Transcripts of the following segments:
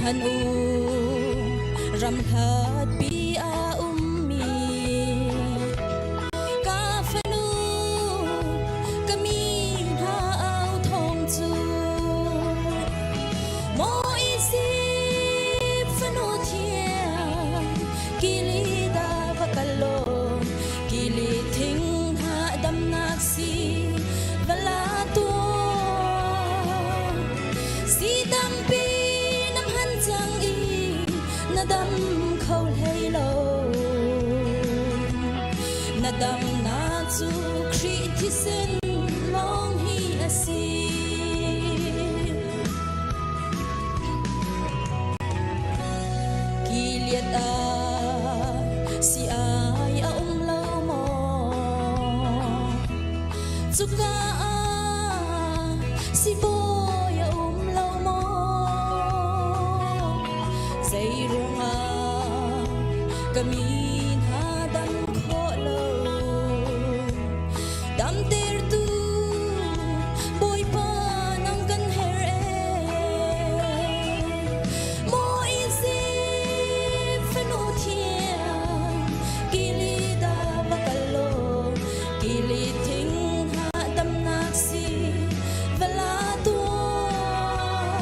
Nan u ram hlatpi a ummi ka fanu ka mi hna au thawng cu Maw Izipt fanu thiang kili da va kal law kili thing hna damnak si va la tuah Si tampi na hman cang i na dam kho hlei lo. Na damnak cu Khrih thisen lawng hi a si. Gilead ah si ai a um lo maw? Cuka ah sibawi a um lo maw? Zeiruangah ka mi hna dam khawh lo? Damtertu Bawipa nang kan herh ee. Maw Izipt fanu thiang Gilead ah va kal law Kili thing ha damnak si vala tuah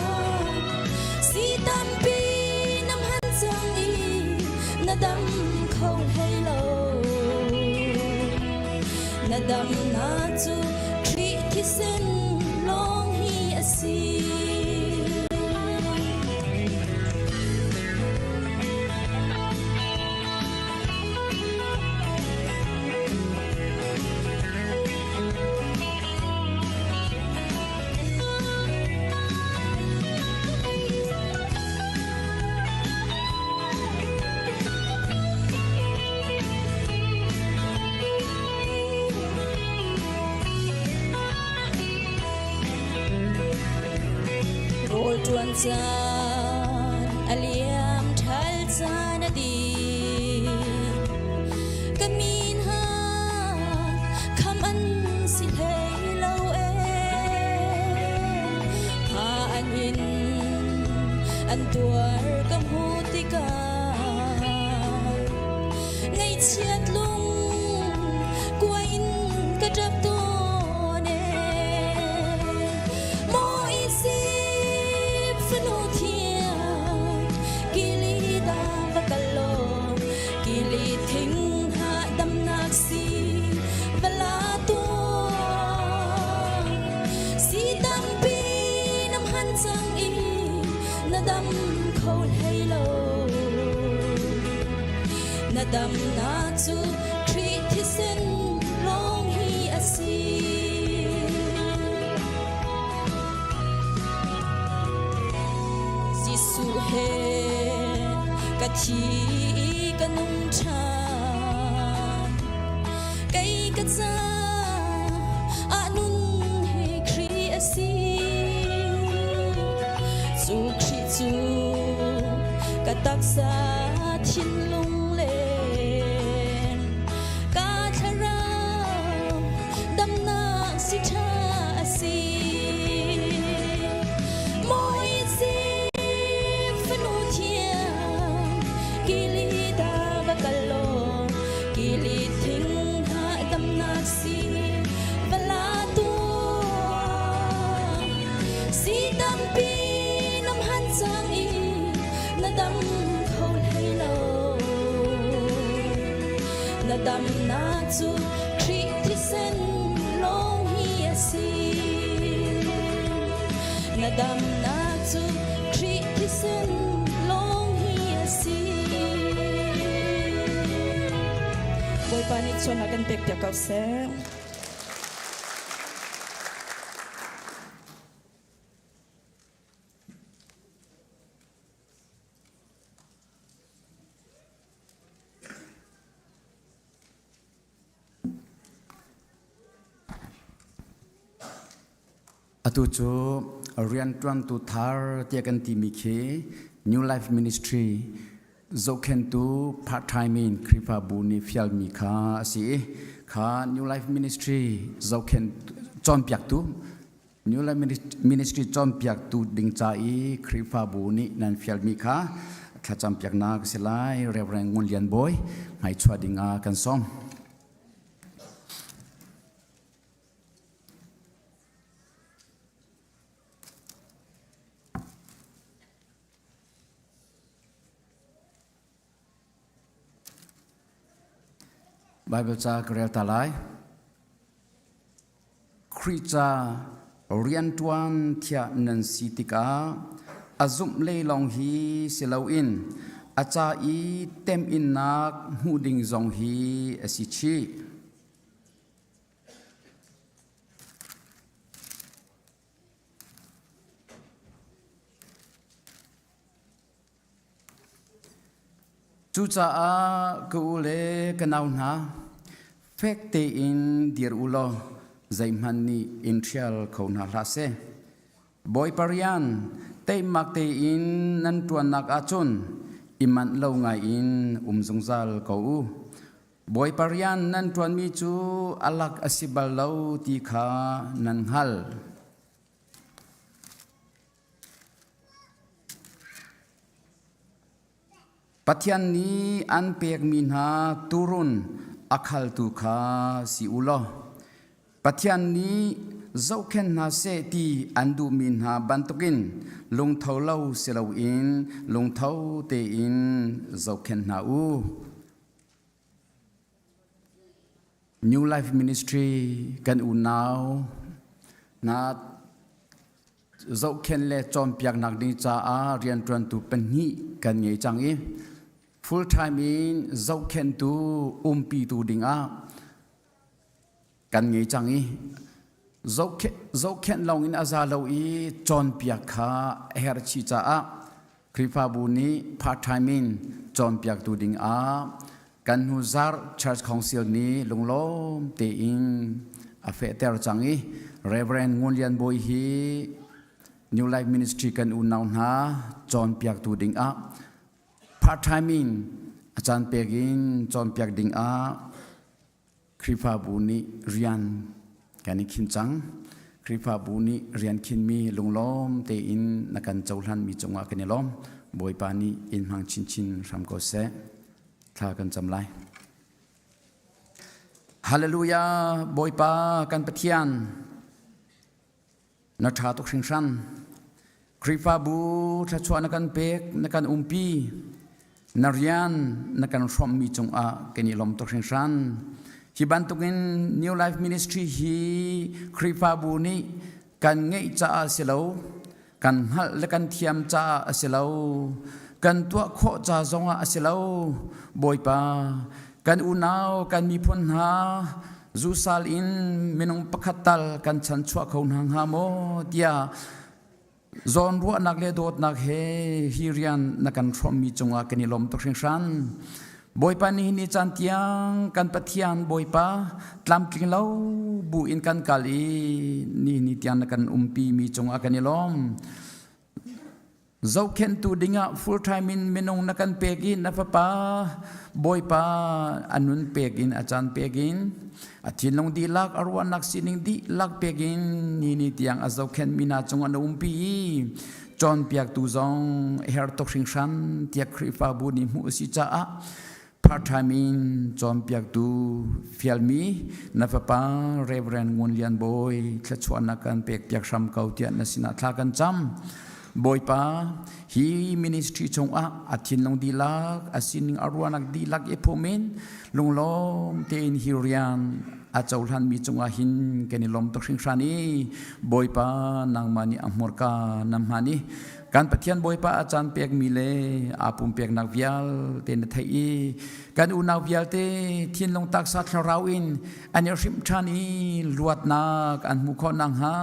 si tampi nam han cang i na dam kho hlei lo na dam na cu Khrih thisen lawng hi a si. Rawl ṭuan caan a liam ṭhal caan a dih. Ka min ha kham an si hlei lo ee. Pha an in an tuar ka hmuh tikah ngaihchiat lung kuai in ka ṭap tawn ee. Maw Izipt fanu thiang Kili da va kal law Kili thing ha damnak si va la tuah si tampi nam han cang i na dam kho hlei lo na damnak cu Khrih thisen lawng hi a si. Jesuh he ka thi i ka nung ṭhan. Kei ka ca ah nun hi Khrih a si. Cu Khrih cu ka taksa thinlung le ka thlarau damnak si ṭha a si. Mawi fanu thiang kili da va kal law kili thing ha damnak si va la tuah si tampi nam han cang i na dam kho hlei lo na damnak cu Khrih thisen lawng hi a si. Na damnak cu Khrih thisen lawng hi a si. Bawipa nih chon a kan pek piak ko seh. Atu cu rianṭuantu thar tiah kan timi khi New Life Ministry zohkhentu part-time in Khrihfabu nih fialmi kha a si i kha New Life Ministry zohkhen cawnpiaktu. New Life Ministry cawnpiaktu ding ca i Khrihfabu nih nan fialmi kha thlacampiaknak a si lai. Reverend Ngun Lian Bawi hmaichuah ding ah kan sawm. Baibal ca ka rel ta lai. Khrih ca rianṭuan thiah nan si tikah a zumh lei lawng hi si loin a ca i teminnak hmuh ding zong hi a si chih. Cucaah ka u le ka nau hna, fek tein dir u law zeihmanh nih in ṭhial kho hna hlah seh. Bawipa rian teimak tein nan ṭuannak ahcun i manh lo ngaiin um zungzal ko u. Bawipa rian nan ṭuanmi cu a lak a si bal lo ti kha nan hngalh. Pathian nih an pekmi hna tuurun a khaltu kha si u law Pathian nih zohkhenh hna seh ti an duhmi hna bantukin lungtho lo si loin lungtho tein zohkhenh hna u. New Life Ministry kan unau hna zohkhenh le cawnpiaknak ding caah rianṭuantu pahnih kan ngei cang i full time in zohkhenhtu umpitu dingah kan ngei cang i zohkhenh lawng in a za lo i cawnpiak kha a herh chih caah Khrihfabu nih part time in cawnpiaktu dingah kan hnu zarh Church Council nih lunglawm tein a fehter cang i Reverend Ngun Lian Bawi hi New Life Ministry kan unau hna cawnpiaktu dingah part time in a caan pek in cawnpiak dingah Khrihfabu nih rian kan i khin cang. Khrihfabu nih rian khinmi lunglawm tein na kan cohlanmi cungah kan i lawm. Bawipa nih in hmang chinchin hram ko seh. Thla kan cam lai. Hallelujah, Bawipa kan Pathian. Na ṭha tuk hringhran. Khrihfabu thluachuah na kan pek, na kan umpi. Na rian na kan hrawmhmi cungah kan i lawm tuk hringhran. Hi bantukin New Life Ministry hi Khrihfabu nih kan ngeih caah si lo, kan hngalh le kan thiam caah a si lo, kan tuah khawh ca zongah a si lo. Bawipa, kan unau, kan miphun hna zusal in minung pakhat tal kan chanchuah kho hna hnga maw tiah zawnruahnak le dawtnak he hi rian na kan hrawmmi cungah kan i lawm tuk hringhran. Bawipa nihin ni caan tiang kan Pathian Bawipa tlamtling lo bu in kan kal i nihin ni tiang na kan umpi mi cungah kan i lawm. Zohkhenhtu dingah full time in minung na kan pek i na fapa Bawipa a nun pek in a caan pek in a thinlung dihlak a ruahnak sining dihlak pek in ni ni tiang a zohkhenhmi hna cungah na umpi i cawnpiaktu zong her tuk hringhran tiah Khrihfabu nih hmuh a si caah part time in cawnpiaktu fialmi na fapa Reverend Ngun Lian Bawi thluachuahnak kan pek piak hram ko tiah na sinah thla kan cam. Bawipa, hi ministry chungah a thinlung dihlak, a sining a ruahnak dihlak i phum in lunglawm tein hi rian a cohlanmi cungah hin kan i lawm tuk hringhran i Bawipa nangmah nih a hmurka na hman i kan Pathian Bawipa a caan pekmi le aa pumpeknak vialte na theih i kan unau vialte thinlung taksa thlarau in an i hrimh ṭhan i luatnak an hmuh khawh nakhnga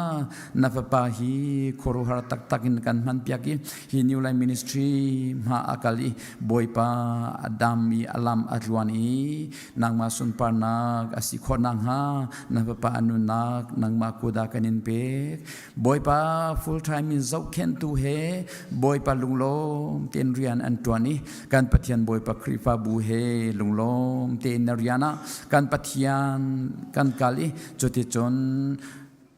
na fapa hi khuaruahhar taktak in kan hmanpiak i hi New Life Ministry hma a kal i Bawipa a dam i a lam a tluan i nangmah sunparnak a si khawh nakhnga na fapa a nunnak nangmah kuda kan in pek Bawipa full time in zohkhenhtu he Bawipa lunglawm tein rian an ṭuan i kan Pathian Bawipa Khrihfabu he lunglawm tein na rian ah kan Pathian kan kal i cuticun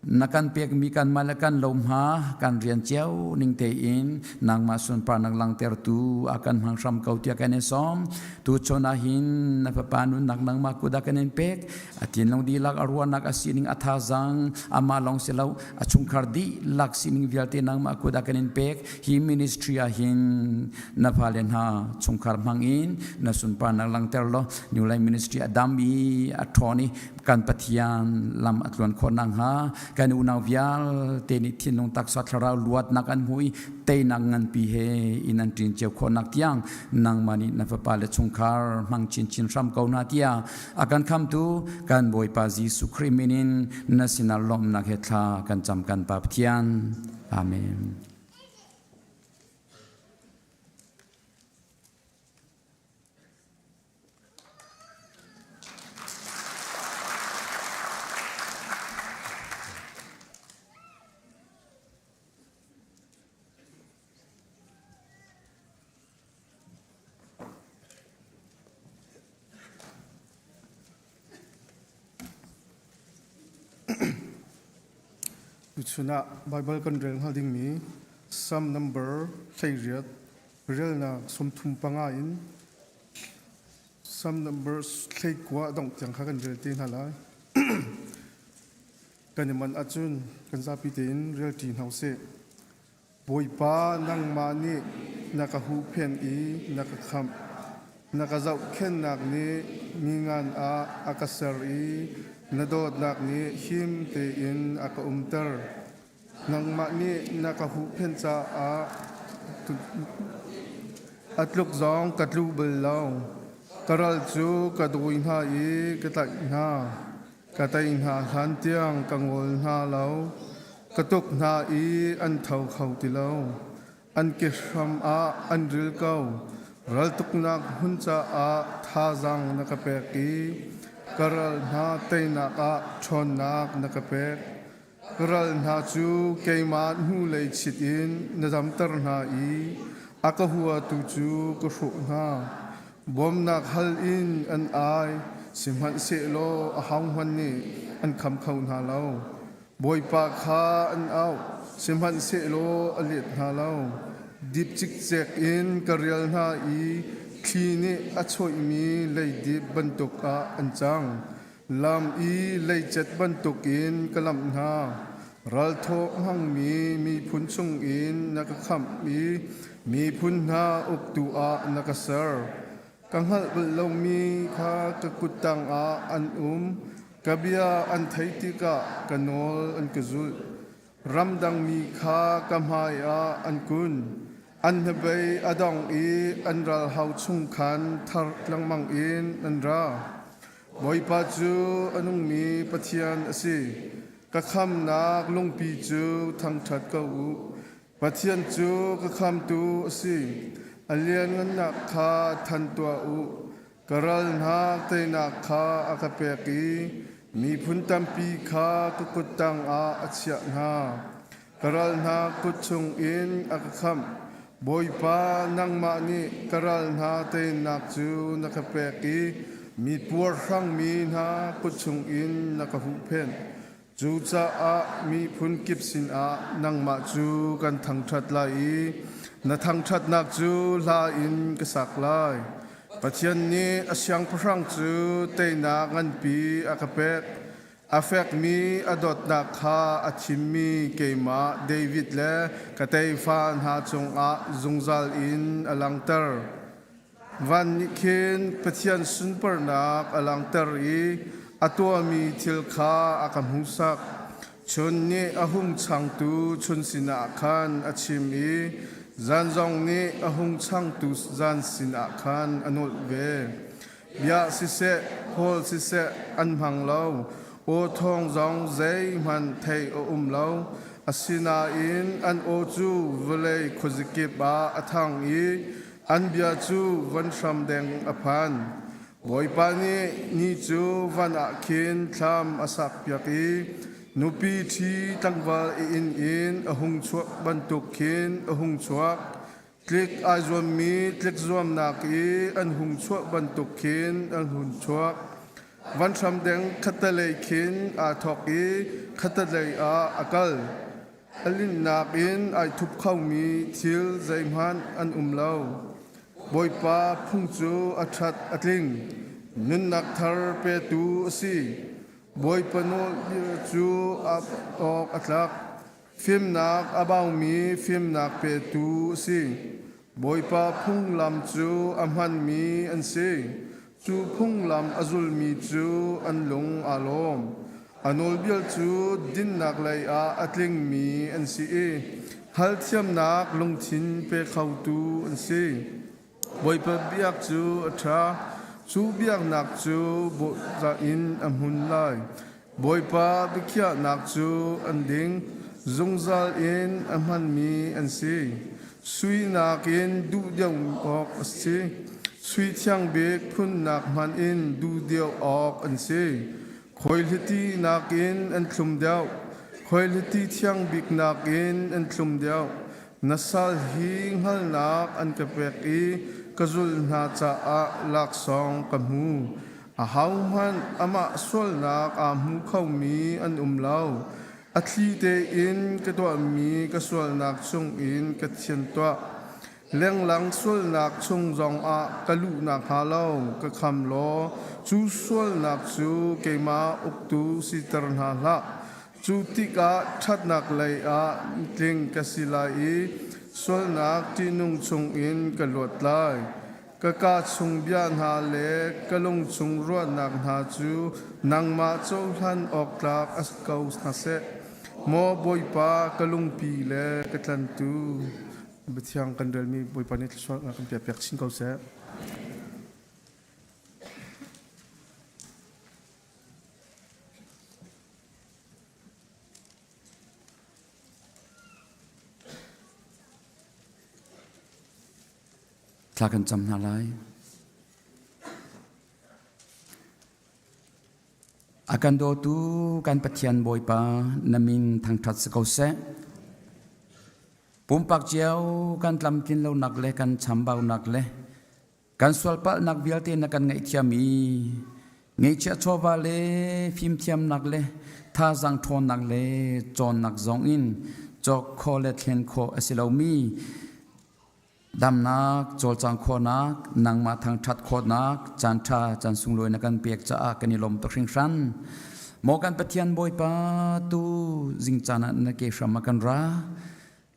Na kan pekmi kanmah le kan lohma kan rian cio ning tein nangmah sunparnak langhtertu a kan hmang hram ko tiah kan in sawm. Tuchun ah hin na fapa nunnak nangmah kut ah kan in pek. A thinlung dihlak, a ruahnak, a sining, a thazaang, amah lawng si lo, a chungkhar dihlak sining vialte nangmah kut ah kan in pek. Hi ministry ah hin na fale hna chungkhar hmang in na sunparnak langhter law New Life Ministry a dam i a ṭhawn i kan Pathian lam a tluan khawh nakhnga kan unau vialte nih thinlung taksa thlarau luatnak an hmu i teinak nganpi he in an ṭin cio khawhnak tiang nangmah nih na fapa le chungkhar hmang chinchin hram ko hna tiah a kan khamtu kan Bawipa Jesuh Khrih min in na sinah lawmhnak he thla kan cam kan Pa Pathian. Amen. Tuchun ah Baibal kan rel hnga dingmi Psalm number 18 relnak 35 in Psalm number 19 dongh tiang kha kan rel te hna lai. Kan i manh ahcun kan zapi tein rel ṭi hna usih. Bawipa nangmah nih na ka huhphenh i na ka khamh. Na ka zohkhenhnak nih mi ngan ah a ka ser i na dawtnak nih him tein a ka umter. Nangmah nih na ka huhphenh caah a tluk zong ka tlu bal lo. Ka ral cu ka dawi hna i ka tlaih hna. Ka tei hna hlan tiang ka ngol hna lo. Ka tuk hna i an tho kho ti lo. An kehram ah an ril ko. Raltuknak hmun caah thazaang na ka pek i ka ral hna teinak ah ṭhawnnak na ka pek. Ka ral hna cu keimah hnulei chit in na damter hna i a ka huatu cu ka hrawh hna. Bawmnak hal in an ai, sihmanhsehlaw ahohmanh nih an kham kho hna lo. Bawipa kha an auh, sihmanhsehlaw a let hna lo. Dip cikcek in ka rial hna i thli nih a choihmi leidip bantuk ah an cang. Lam i leicet bantukin ka lamh hna. Ralthawh hmangmi miphun chungin na ka khamh i miphun hna uktu ah na ka ser. Ka hngalh bal lomi kha ka kut tangah an um. Ka bia an theih tikah ka nawl an ka zulh. Ramdangmi kha ka hmaiah an kun. An hnabei a dong i an ralhau chung khan thar lengmang in an ra. Bawipa cu a nungmi Pathian a si. Ka khamnak lungpi cu thangṭhat ko u. Pathian cu ka khamtu a si. A lianngannak kha than tuah u. Ka ral hna teinak kha a ka pek i miphun tampi kha ka kut tangah a chiah hna. Ka ral hna kut chungin a ka khamh. Bawipa, nangmah nih ka ral hna teinak cu na ka pek i mi puarhrangmi hna kut chungin na ka huhphenh. Cucaah miphun kip sinah nangmah cu kan thangṭhat lai i na thangṭhatnak cu hla in ka sak lai. Pathian nih a siangpahrang cu teinak nganpi a ka pek. A fekmi a dawtnak kha a thimmi keimah David le ka tefa hna cungah zungzal in a langhter. Van nih khin Pathian sunparnak a langhter i a tuahmi thil kha a ka hmuhsak. Chun nih a hung changtu chun sinah khan a chim i zan zong nih a hung changtu zan sinah khan a nolh ve. Bia siseh, hawl siseh an hmang lo. Aw thawng zong zeihmanh theih a um lo. Asinain an aw cu vawlei khuazakip ah a thang i An bia cu van hram deng a phan. Bawipa nih ni cu van ah khin thlam a sakpiak i nupi ṭhi tlangval i inn in a hung chuak bantuk khin a hung chuak. Tlik ai zuammi tlik zuamnak i an hung chuah bantuk khin an hun chuak. Van hram deng khattelei khin aa thawk i khatalei ah a kal. A linhnak in ai thup khomi thil zeihmanh an um lo. Bawipa phung cu a ṭhat a tling, nunnak thar petu a si. Bawipa nawlbia cu ap awk a tlak. Fimnak a baumi fimnak petu a si. Bawipa phunglam cu a hmanmi an si. Cu phunglam a zulmi cu an lung aa lawm. A nawlbia cu dinnak lei ah a tlingmi an si i hngalhthiamnak lungthin pe khotu an si. Bawipa biak cu a ṭha, cu biaknak cu bawhza in a hmun lai. Bawipa biakhiahnak cu an ding, zungzal in a hmanmi an si. Sui nakin duh deuh awk a si, sui thiang bik phunnak hmanh in duh deuh awk an si. Khuaihliti nakin an thlum deuh, khuaihliti thiang bik nakin an thlum deuh. Na sal hi hngalhnak an ka pek i ka zulh hna caah laksawng ka hmu. Ahohmanh amah sualnak aa hmu khomi an um lo. A thli tein ka tuahmi ka sualnak chungin ka thian tuah. Lenglang sualnak chung zongah ka luh nakhnga lo ka kham law cu sualnak cu keimah uktu siter hna hlah. Cu tikah ṭhatnak lei ah tling ka si lai i sualnak ṭihnung chungin ka luat lai. Ka kaa chung bia hna le ka lung chung ruahnak hna cu nangmah cohlan awk tlak a si ko hna seh. Maw Bawipa, ka lungpi le ka tlantu. Biathiang kan relmi Bawipa nih thluachuah kan piak chin ko seh. Thla kan cam hna lai. A kan dawtu kan Pathian Bawipa na min thangṭhat si ko seh. Pumpak cio kan tlamtlin lonak le kan chambaunak le Kan sualpalhnak vialte na kan ngaihthiam i ngeihchiah chawva le fimthiamnak le thazaang ṭhawnnak le cawnnak zong in cawk khawh le thlen khawh a si lomi damnak cawlcang khawhnak nangmah thangṭhat khawhnak caanṭha caan sunglawi na kan pek caah kan i lawm tuk hringhran. Maw kan Pathian Bawipa tu zingcaan ah na ke hram ah kan ra.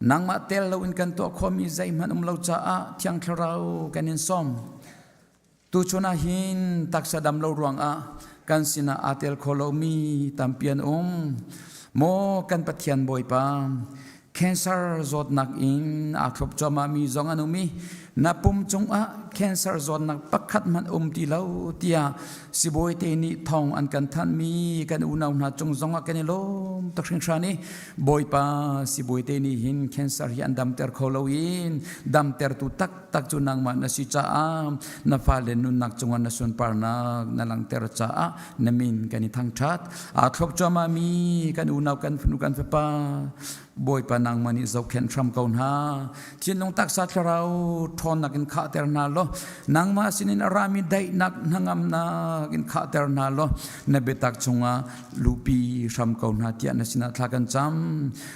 Nangmah tel loin kan tuah khawhmi zeihmanh um lo caah Thiang Thlarau kan in sawm. Tuchun ah hin taksa dam lo ruangah kan sinah aa tel kho lomi tampi an um. Maw kan Pathian Bawipa, cancer zawtnak in aa thlop cuahmahmi zong an um i na pum cungah cancer zawtnak pakhat hmanh um ti lo tiah sibawi te nih thawng an kan thanhmi kan unau hna cung zongah kan i lawm tuk hringhran i Bawipa sibawi te nih hin cancer hi an damter kho lo in damtertu taktak cu nangmah na si caah na fale nunnak cungah na sunparnak na langhter caah na min kan i thangṭhat. Aa thlop cuahmahmi kan unau kan fanu kan fapa Bawipa nangmah nih zohkhenh hram ko hna. Thinlung taksa thlarau ṭhawnnak in khahter hna law nangmah sinin a rami daihnak hnangamnak in khahter hna law na biatak chungah lupi hram ko hna tiah na sinah thla kan cam.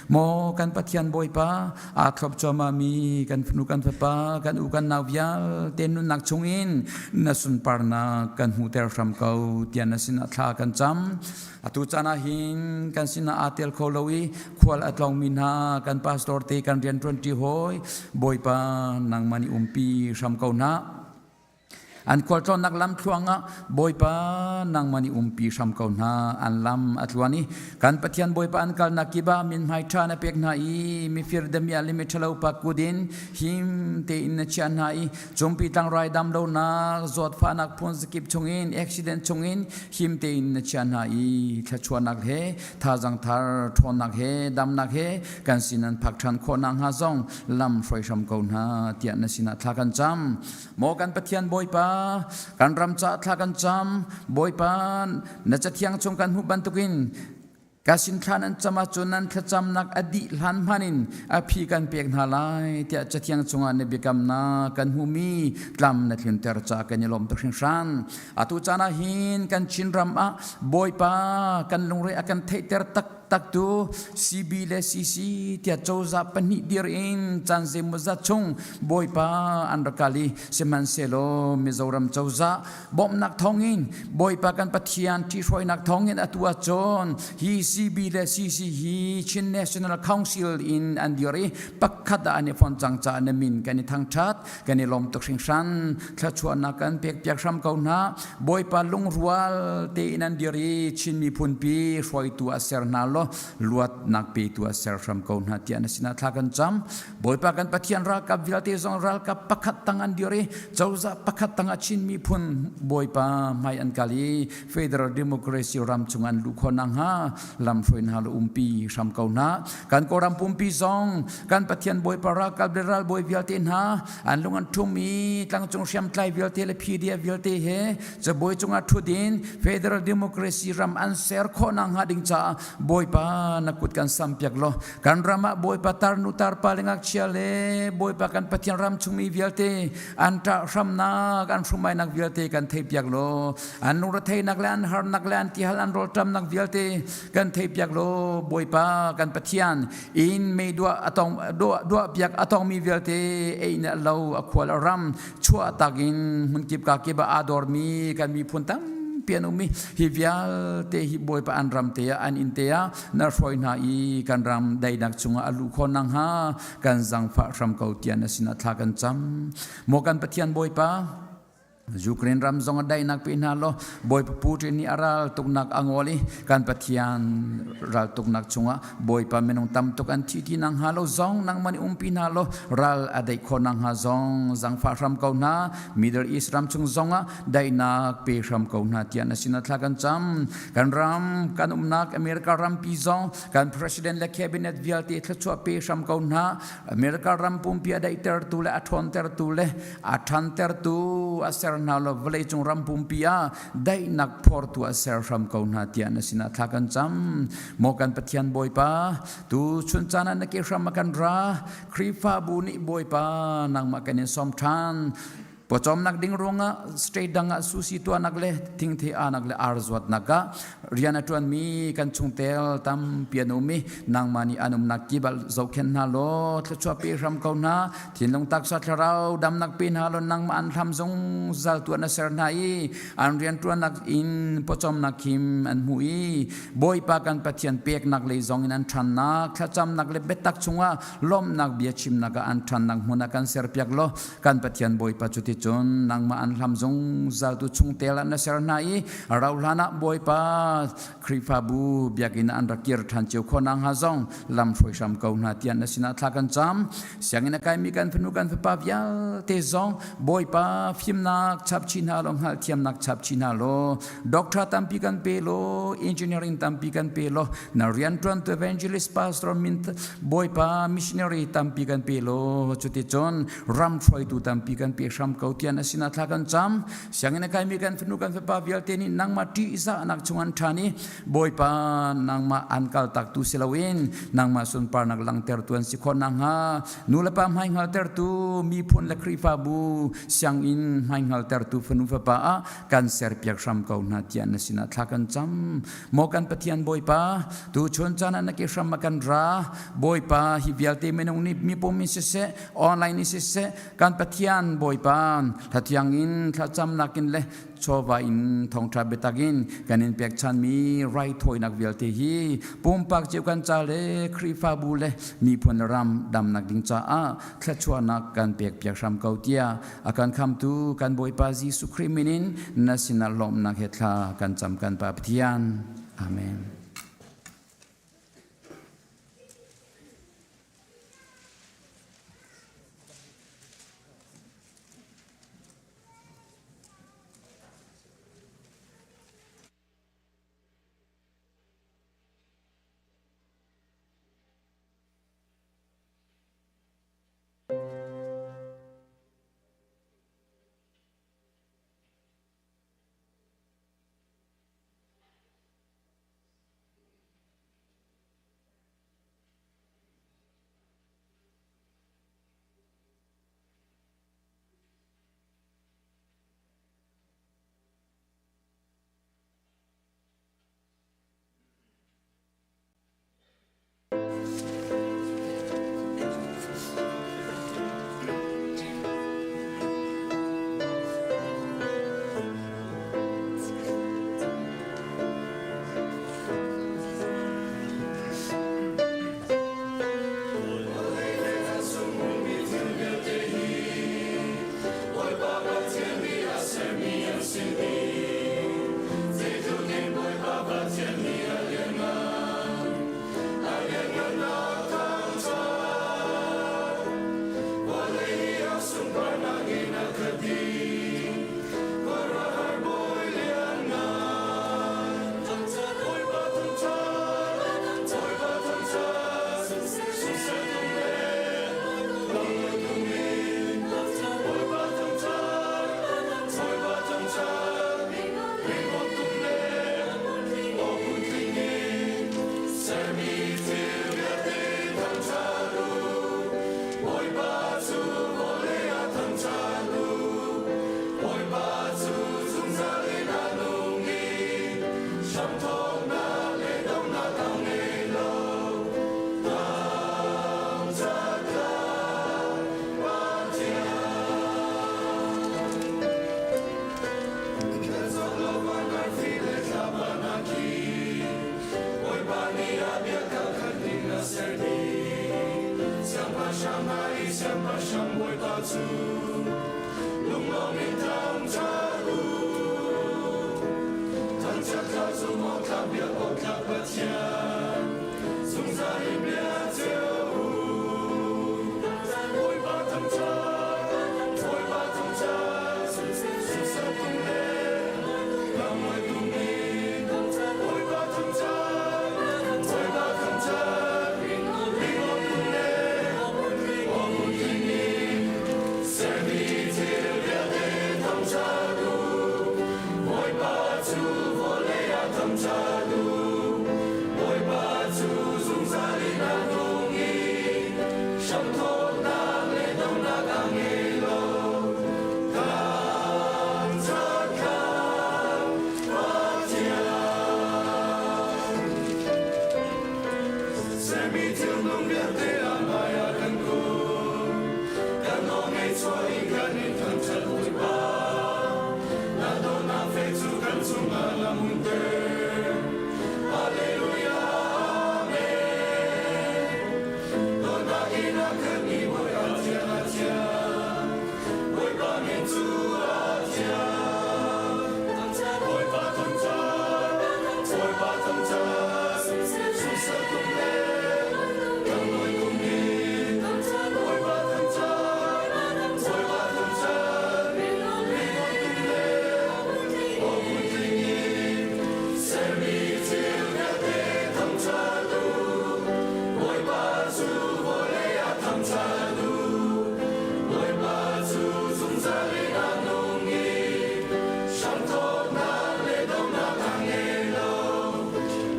Maw kan Pathian Bawipa, aa thlop cuahmahmi kan fanu kan fapa, kan u kan nau vialte nunnak chungin na sunparnak kan hmuhter hram ko tiah na sinah thla kan cam. Atu caan ah hin kan sinah aa tel kho lo i khual a tlawngmi hna kan pastor te kan rianṭuanṭi hawi Bawipa nangmah nih umpi hram ko hna. An khualtlawnnak lam thluang ah Bawipa nangmah nih umpi hram ko hna. An lam a tluan i kan Pathian Bawipa an kalnak kip ah mithmai ṭha na pek hna i mifir damiah le miṭhalo pa kut in him tein na chiah hna i cungpi tlangrai dam lonak zawtfahnak phun zakip chungin accident chungin him tein na chiah hna i thluachuahnak he thazang thar ṭhawnnak he damnak he kan sin an phak ṭhan khawh nakhnga zong lam hruai hram ko hna tiah na sinah thla kan cam. Maw kan Pathian Bawipa, kan ram caah thla kan cam. Bawipa, na cathiang chung kan hmuh bantukin ka sin thla nan cam ahcun nan thlacamnak a dih hlan hmanh in a phi kan pek hna lai tiah cathiang chungah na biakamnak kan hmuhmi tlam na tlinter caah kan i lawm tuk hringhran. Atu caan ah hin kan Chin ram ah Bawipa kan lungre a kan theihter tak. taktak tu CB le CC tiah cozah pahnih dir in caan zeimawzat chung Bawipa an rak kal i sihmanhsehlaw Mizoram cozah bawmhnak thawngin Bawipa kan Pathian ṭhihruainak thawngin atu ahcun hi CB le CC hi Chin National Council in an dir i pakhat ah an i fon cang caah na min kan i thangṭhat kan i lawm tuk hringhran. Thluachuahnak kan pekpiak hram ko hna. Bawipa lungrual tein an dir i Chin miphun pi hruaitu ah ser hna law luatnak petu ah ser hram ko hna tiah na sinah thla kan cam. Bawipa kan Pathian ralkap vialte zong ralkap pakhat tang an dir i cozah pakhat tang ah Chin miphun Bawipa hmai an kal i Federal Democracy ram chung an luh khawh nakhnga lamhruai hna law umpi hram ko hna. Kan Kawlram pumpi zong kan Pathian Bawipa ralkap le ralbawi vialte hna an lung an ṭhum i tlangcung hriamtlai vialte le PDF vialte he cabuai cungah ṭhut in Federal Democracy ram an ser khawh nakhnga ding caah Bawipa na kut kan sampiak law kan ram ah Bawipa tarnu tarpa le ngakchia le Bawipa kan Pathian ram chungmi vialte an ṭah hramnak an hrumainak vialte kan theihpiak law an lungretheihnak le an harnak le an tihal an rawlṭamnak vialte kan theihpiak law Bawipa kan Pathian inn mei duah atong duah duah piak atongmi vialte ei na lo a khual a ram chuah tak in hmunkip ka kip ah aa dormi kan miphun tampi an um i hi vialte hi Bawipa an ram te ah an inn te ah na hruai hna i kan ram daihnak chungah a luh khawh nakhnga kan zangfah hram ko tiah na sinah thla kan cam. Maw kan Pathian Bawipa, Ukraine ram zong a daihnak pe hna law Bawipa Putin nih a ral tuknak a ngol i kan Pathian ral tuknak chungah Bawipa minung tam tuk an thi ti nang hnga lo zong nangmah nih umpi hna law ral a daih khawh nakhnga zong zangfah hram ko hna. Middle East ram chung zongah daihnak pe hram ko hna tiah na sinah thla kan cam. Kan ram kan umnak America rampi zong kan president le cabinet vialte thluachuah pe hram ko hna. America ram pumpi a daihtertu le a ṭhawntertu le a ṭhantertu a ser hna lo vawleicung ram pumpi ah daihnak phortu a ser hram ko hna tiah na sinah thla kan cam. Maw kan Pathian Bawipa, tu chun caan ah na ke hram a kan ra. Khrihfabu nih Bawipa nangmah kan in sawm ṭhan. Pawcawmnak ding ruangah state dang ah susi tuahnak le thingthei anak le ar zuatnak ah rian a ṭuanmi kan chungtel tampi an um i nangmah nih an umnak kip ah zohkhenh hna law thluachuah pe hram ko hna. Thinlung taksa thlarau damnak pe hna law nangmah an hlam zungzal tu na ser hna i an rianṭuannak in pawcawmnak khim an hmu i Bawipa kan Pathian peknak lei zong in an ṭhannak thlacamnak le biatak chungah lawmhnak bia chimnak ah an ṭhannak hmun ah kan serpiak law kan Pathian Bawipa cuticun nangmah an hlam zungzal tu chungtel ah na ser hna i rauhhlan ah Bawipa Khrihfabu biakinn ah an rak kir ṭhan cio khawh nakhnga zong lam hruai hram ko hna tiah na sinah thla kan cam. Sianginn a kaimi kan fanu kan fapa vialte zong Bawipa fimnak chap chin hna law hngalhthiamnak chap chin hna law doctor tampi kan pe law engineering tampi kan pe law na rianṭuantu evangelist pastor min Bawipa missionary tampi kan pe law cuticun ram hruaitu tampi kan pe hram ko tiah na sinah thla kan cam. Sianginn a kaimi kan fanu kan fapa vialte nih nangmah ṭihzahnak chung an ṭhan i Bawipa nangmah an kaltaktu si loin nangmah sunparnak langhtertu an si khawh nakhnga nulepa hmaihngaltertu miphun le Khrihfabu sianginn hmaihngaltertu fanu fapa ah kan serpiak hram ko hna tiah na sinah thla kan cam. Maw kan Pathian Bawipa, tu chun caan ah na ke hram ah kan ra. Bawipa, hi vialte minung nih mipum in siseh, online in siseh, kan Pathian Bawipa hlathiang in thlacamnak in le chawva in thawngṭha biatak in kan in pekchanmi raithawinak vialte hi pumpak cio kan ca le Khrihfabu le miphun le ram damnak ding caah thluachuahnak kan pekpiak hram ko tiah a kan khamtu kan Bawipa Jesuh Khrih min in na sinah lawmhnak he thla kan cam kan Pa Pathian. Amen. Siangpahrang hna i siangpahrang Bawipa cu lunglawm in thangṭhat u. Thangṭhat hla zumh awk tlak biak awk tlak Pathian, zungzal in bia cio u. Bawipa thangṭhat, Bawipa thangṭhat, sunsak tum le lamhruai tum in Bawipa thangṭhat, Bawipa thangṭhat, ringawn tum le aw tling in sermi thil vialte thangṭhat u. Bawipa cu vawlei ah thangṭhat u. Bawipa cu zungzal in a nung i hramthawknak le donghnak a ngei lo. Thangṭhat kha Pathian. Sermi thilnung vialte a hmaiah kan kun. Kan nawl ngei chuah in kan in thangṭhat Bawipa. Na dawtnak fe cu kan cungah na hmunter. Hallelujah, Amen. Dawtnak in a khatmi Bawi a thiang a thiang. Bawipa min cu a thiang. Bawipa thangṭhat, Bawipa thangṭhat, sunsak tum le lamhruai tum in. Bawipa thangṭhat, Bawipa thangṭhat, ringawn tum le aw phun in. Sermi thil vialte thangṭhat u, Bawipa cu vawlei ah thangṭhat u. Bawipa cu zungzal in a nung i hramthawknak le donghnak a ngei lo.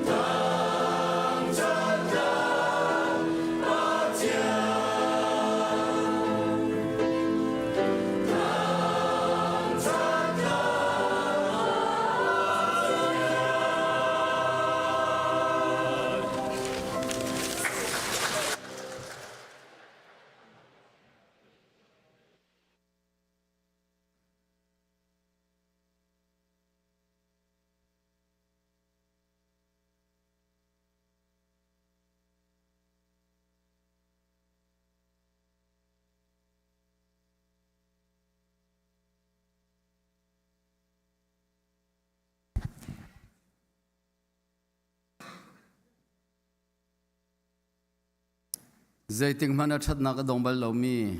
Thangṭhat hlah, Pathian. Thangṭhat hlah, Pathian. Zeitik hmanh a ṭhatnak a dong bal lomi,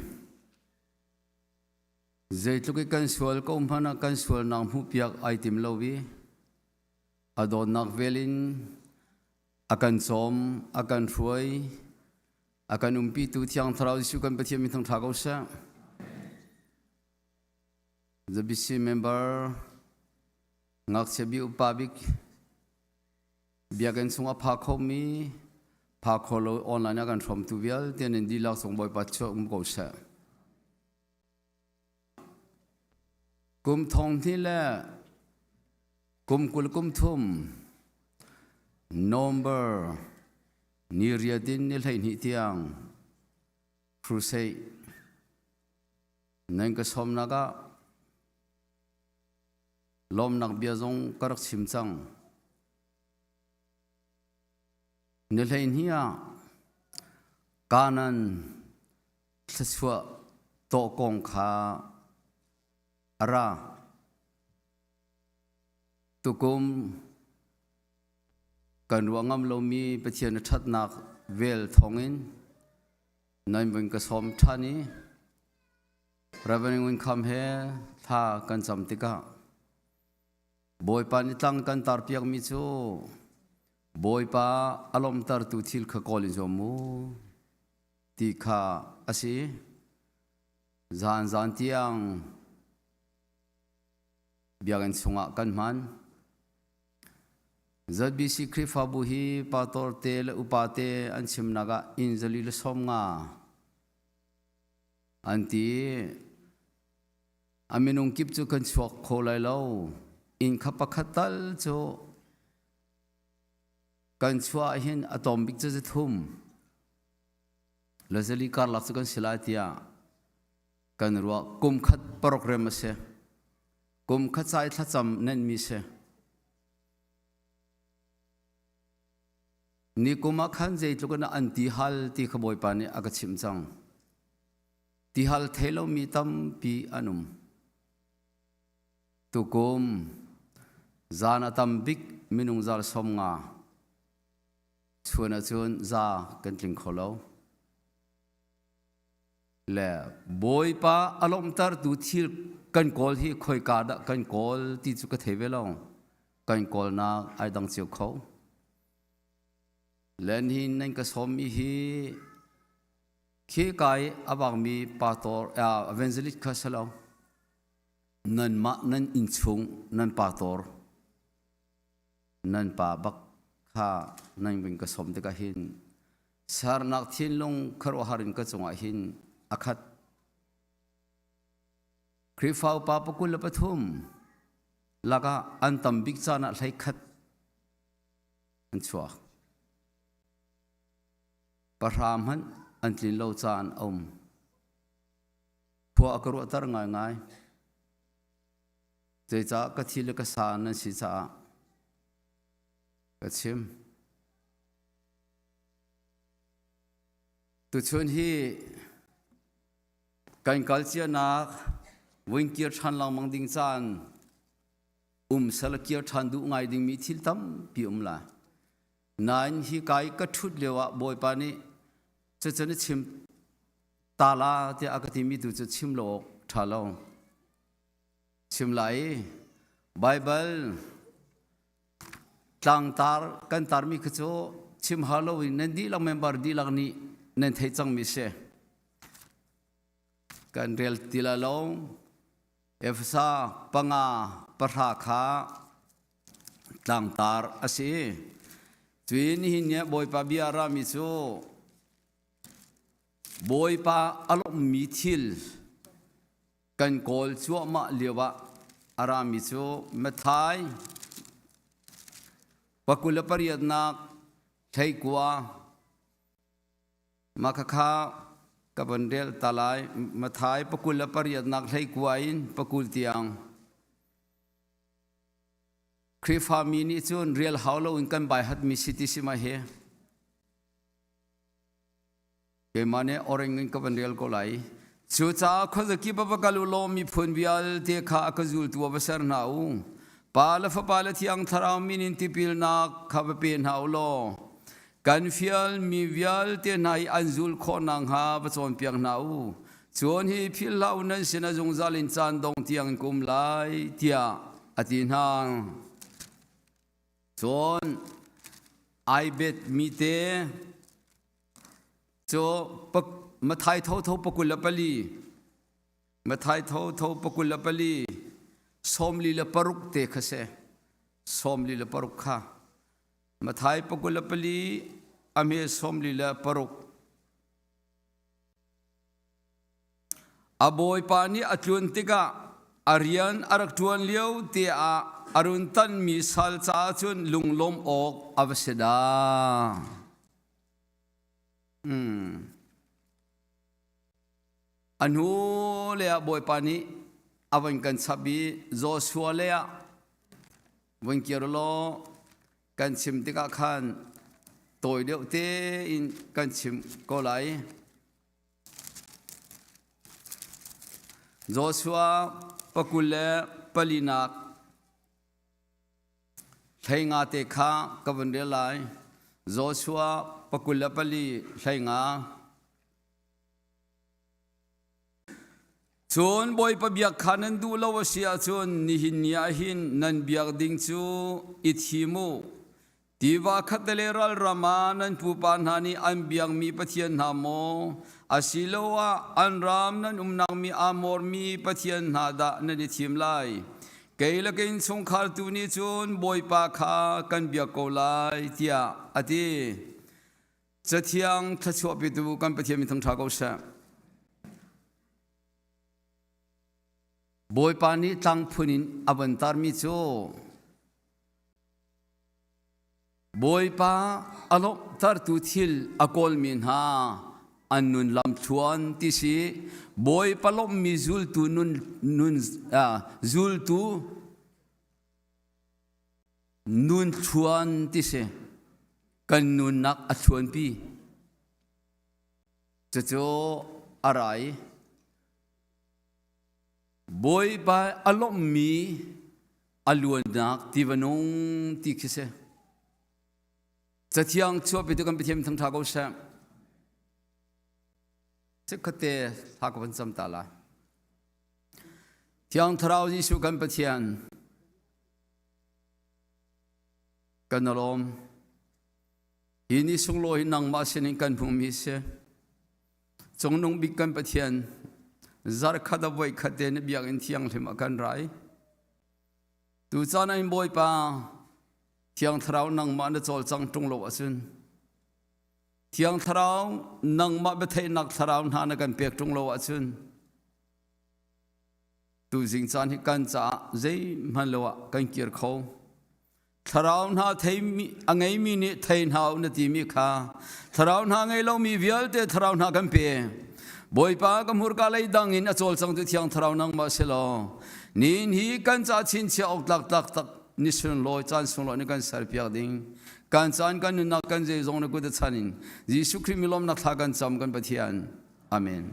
zeitluk i kan sual ko hmanh ah kan sualnak hmuhpiak ai tim lo i a dawtnak vel in a kan cawm, a kan hruai, a kan umpitu Thiang Thlarau Jesuh kan Pathian min thangṭha ko seh. The BC member ngakchia bi upa bik Biakinn chung a pha khomi pha kho lo online a kan hrawmtu vialte nan dihlak cung Bawipa chuah um ko seh. Kum thong hnih le kum 20 kum thum November ni riat in ni 12 tiang crusade nan ka sawmnak ah Lawmnak bia zong ka rak chim cang. Ni 12 ah Kanan thluachuah tawh kong kha a ra. Tukum kan ruah ngam lomi Pathian a ṭhatnak vel thawngin nan vun ka sawm ṭhan i Reverend Ngun Kham he thla kan cam tikah Bawipa nih tlang kan tarpiakmi cu Bawipa a lawmhtertu thil kha kawl in zuam mu ti kha a si. Zan zan tiang biakinn chungah kan hman. ZBC Khrihfabu hi pastor te le upa te an chimnak ah inn zali le 50 An ti. A minung kip cu kan chuak kho lai lo. Inn kha pakhat tal cu kan chuah hin a tom bik cu thum. Le zali karlak cu kan si lai tiah kan ruah. Kum khat program a si. Kum khat ca i thlacam nen mi si. Ni kum ah khan zeitluk in an ti hal ti kha Bawipa nih a ka chimh cang. Tihal thei lomi tampi an um. Tukum zan a tam bik minung zal 50 chun ahcun za kan tling kho lo. Le Bawipa a lawmhtertu thil kan kawl hi khoika dah kan kawl ti cu ka thei ve lo. Kan kawlnak ai dang cio kho. Le nihin nan ka sawmmi hi khi kai a bangmi pastor evangelist kha si lo. Nanmah nan innchung nan pastor nan pa bak kha nan vin ka sawm tikah hin sernak thinlung khuaruahhar in ka cungah hin a khat. Khrihfa upa 23 lakah an tam bik caan ah 11 an chuak. 10 hmanh an tlin lo caan a um. Khua a ka ruahter ngaingai. Zeicah ka thi le ka sa nan si caah ka chim. Tuchun hi kan kal cianak vun kir ṭhan lengmang ding caan um sal kir ṭhan duh ngai dingmi thil tampi um lai. Nain hi kai ka ṭhut lio ah Bawipa nih cucu na chim ta la tiah a ka timi tu cu chim lo awk ṭha lo. Chim lai i Baibal tlangtar kan tarmi kha cu chim hau lo in nan dihlak member dihlak nih nan theih cangmi si. Kan rel ti la lo. Efesa 5 10 kha tlangtar a si. Cui nihin ni Bawipa bia rami cu Bawipa a lawmhmi thil kan kawl cuahmah lio ah a rami cu Matthai 28nak 19 mah khakha ka von rel ta lai. Matthai 28nak 19 in 20 tiang. Khrihfami nih cun rel hau loin kan baihatmi si ti si ma hi. Keimah nih oreng in ka van rel ko lai. Cucaah khuazakip ah va kal u law miphun vialte kha a ka zultu ah va ser hna u. Pa le Fapa le Thiang Thlarau min in tipilnak kha va pe hna u law kan fialmi vialte hna hi an zul khawh nakhnga va cawnpiak hna u. Cun hi philh hlah u, nan sinah zungzal in caan dong tiang in ka um lai, tiah a ti hna. Cun ai betmi te cu Matthai thotho 24, Matthai thotho 24 46 te kha si. 46 kha Matthai 24 a hme 46. A bawipa nih a tlun tikah a rian a rak ṭuan lio te ah a run tanmi sal caah cun lunglawmh awk a va si dah. A hnu lei ah Bawipa nih a van kan chap i Joshua lei ah vun kir law kan chim tikah khan tawi deuh tein kan chim ko lai. Joshua 24nak 15 te kha ka vun rel lai. Joshua 24 15. Cun Bawipa biak kha nan duh lo a si ahcun nihin ni ah hin nan biak ding cu i thim u. Tiva khattele ralram ah nan pupa hna nih an biakmi pathian hna maw, asiloah an ram nan umnak mi Amor mi pathian hna dah nan i thim lai? Kei le ka innchungkhar tu nih cun Bawipa kha kan biak ko lai, tiah a ti. Cathiang thluachuah petu kan Pathian min thangṭha ko seh. Bawipa nih tlang phun in a von tarmi cu Bawipa a lawmhtertu thil a kawlmi hna an nun lamthluan ti si. Bawipa lawmhmi zultu nun, nun zultu nun thluan ti si. Kan nunnak a thluanpi. Cucu a rai. Bawipa a lawmhmi a luannak tiva nung ti khi si. Cathiang chuahpi tu kan Pathian thangṭha ko seh. Chikkhatte thla ka van cam ta lai. Thiang Thlarau Jesuh kan Pathian, kan lawm. Hi ni sunglawi hi nangmah sinin kan hmuhmi si. Cungnung bik kan Pathian, zarkhat a voi khat te na biakinn thianghlim a kan rai. Tu caan ah in Bawipa, Thiang Thlarau nangmah na cawlcang ṭung lo ahcun, Thiang Thlarau nangmah biatheihnak thlarau hna na kan pek ṭung lo ahcun, tuzing caan hi kan caah zeihmanh lo ah kan kir kho. Thlarau hna theimi a ngeimi nih thei hna u na timi kha thlarau hna ngei lomi vialte thlarau hna kan pe. Bawipa ka hmurka lei dang in a cawlcangtu thiang thlarau nangmah si law nihin hi kan ca chinchiah awk tlak taktak ni sunlawi caan sunglawi ni kan serpiak ding kan caan kan nunnak kan zeizong na kut a chan in Jesuh Khrih mi lawmnak thla kan cam kan Pathian. Amen.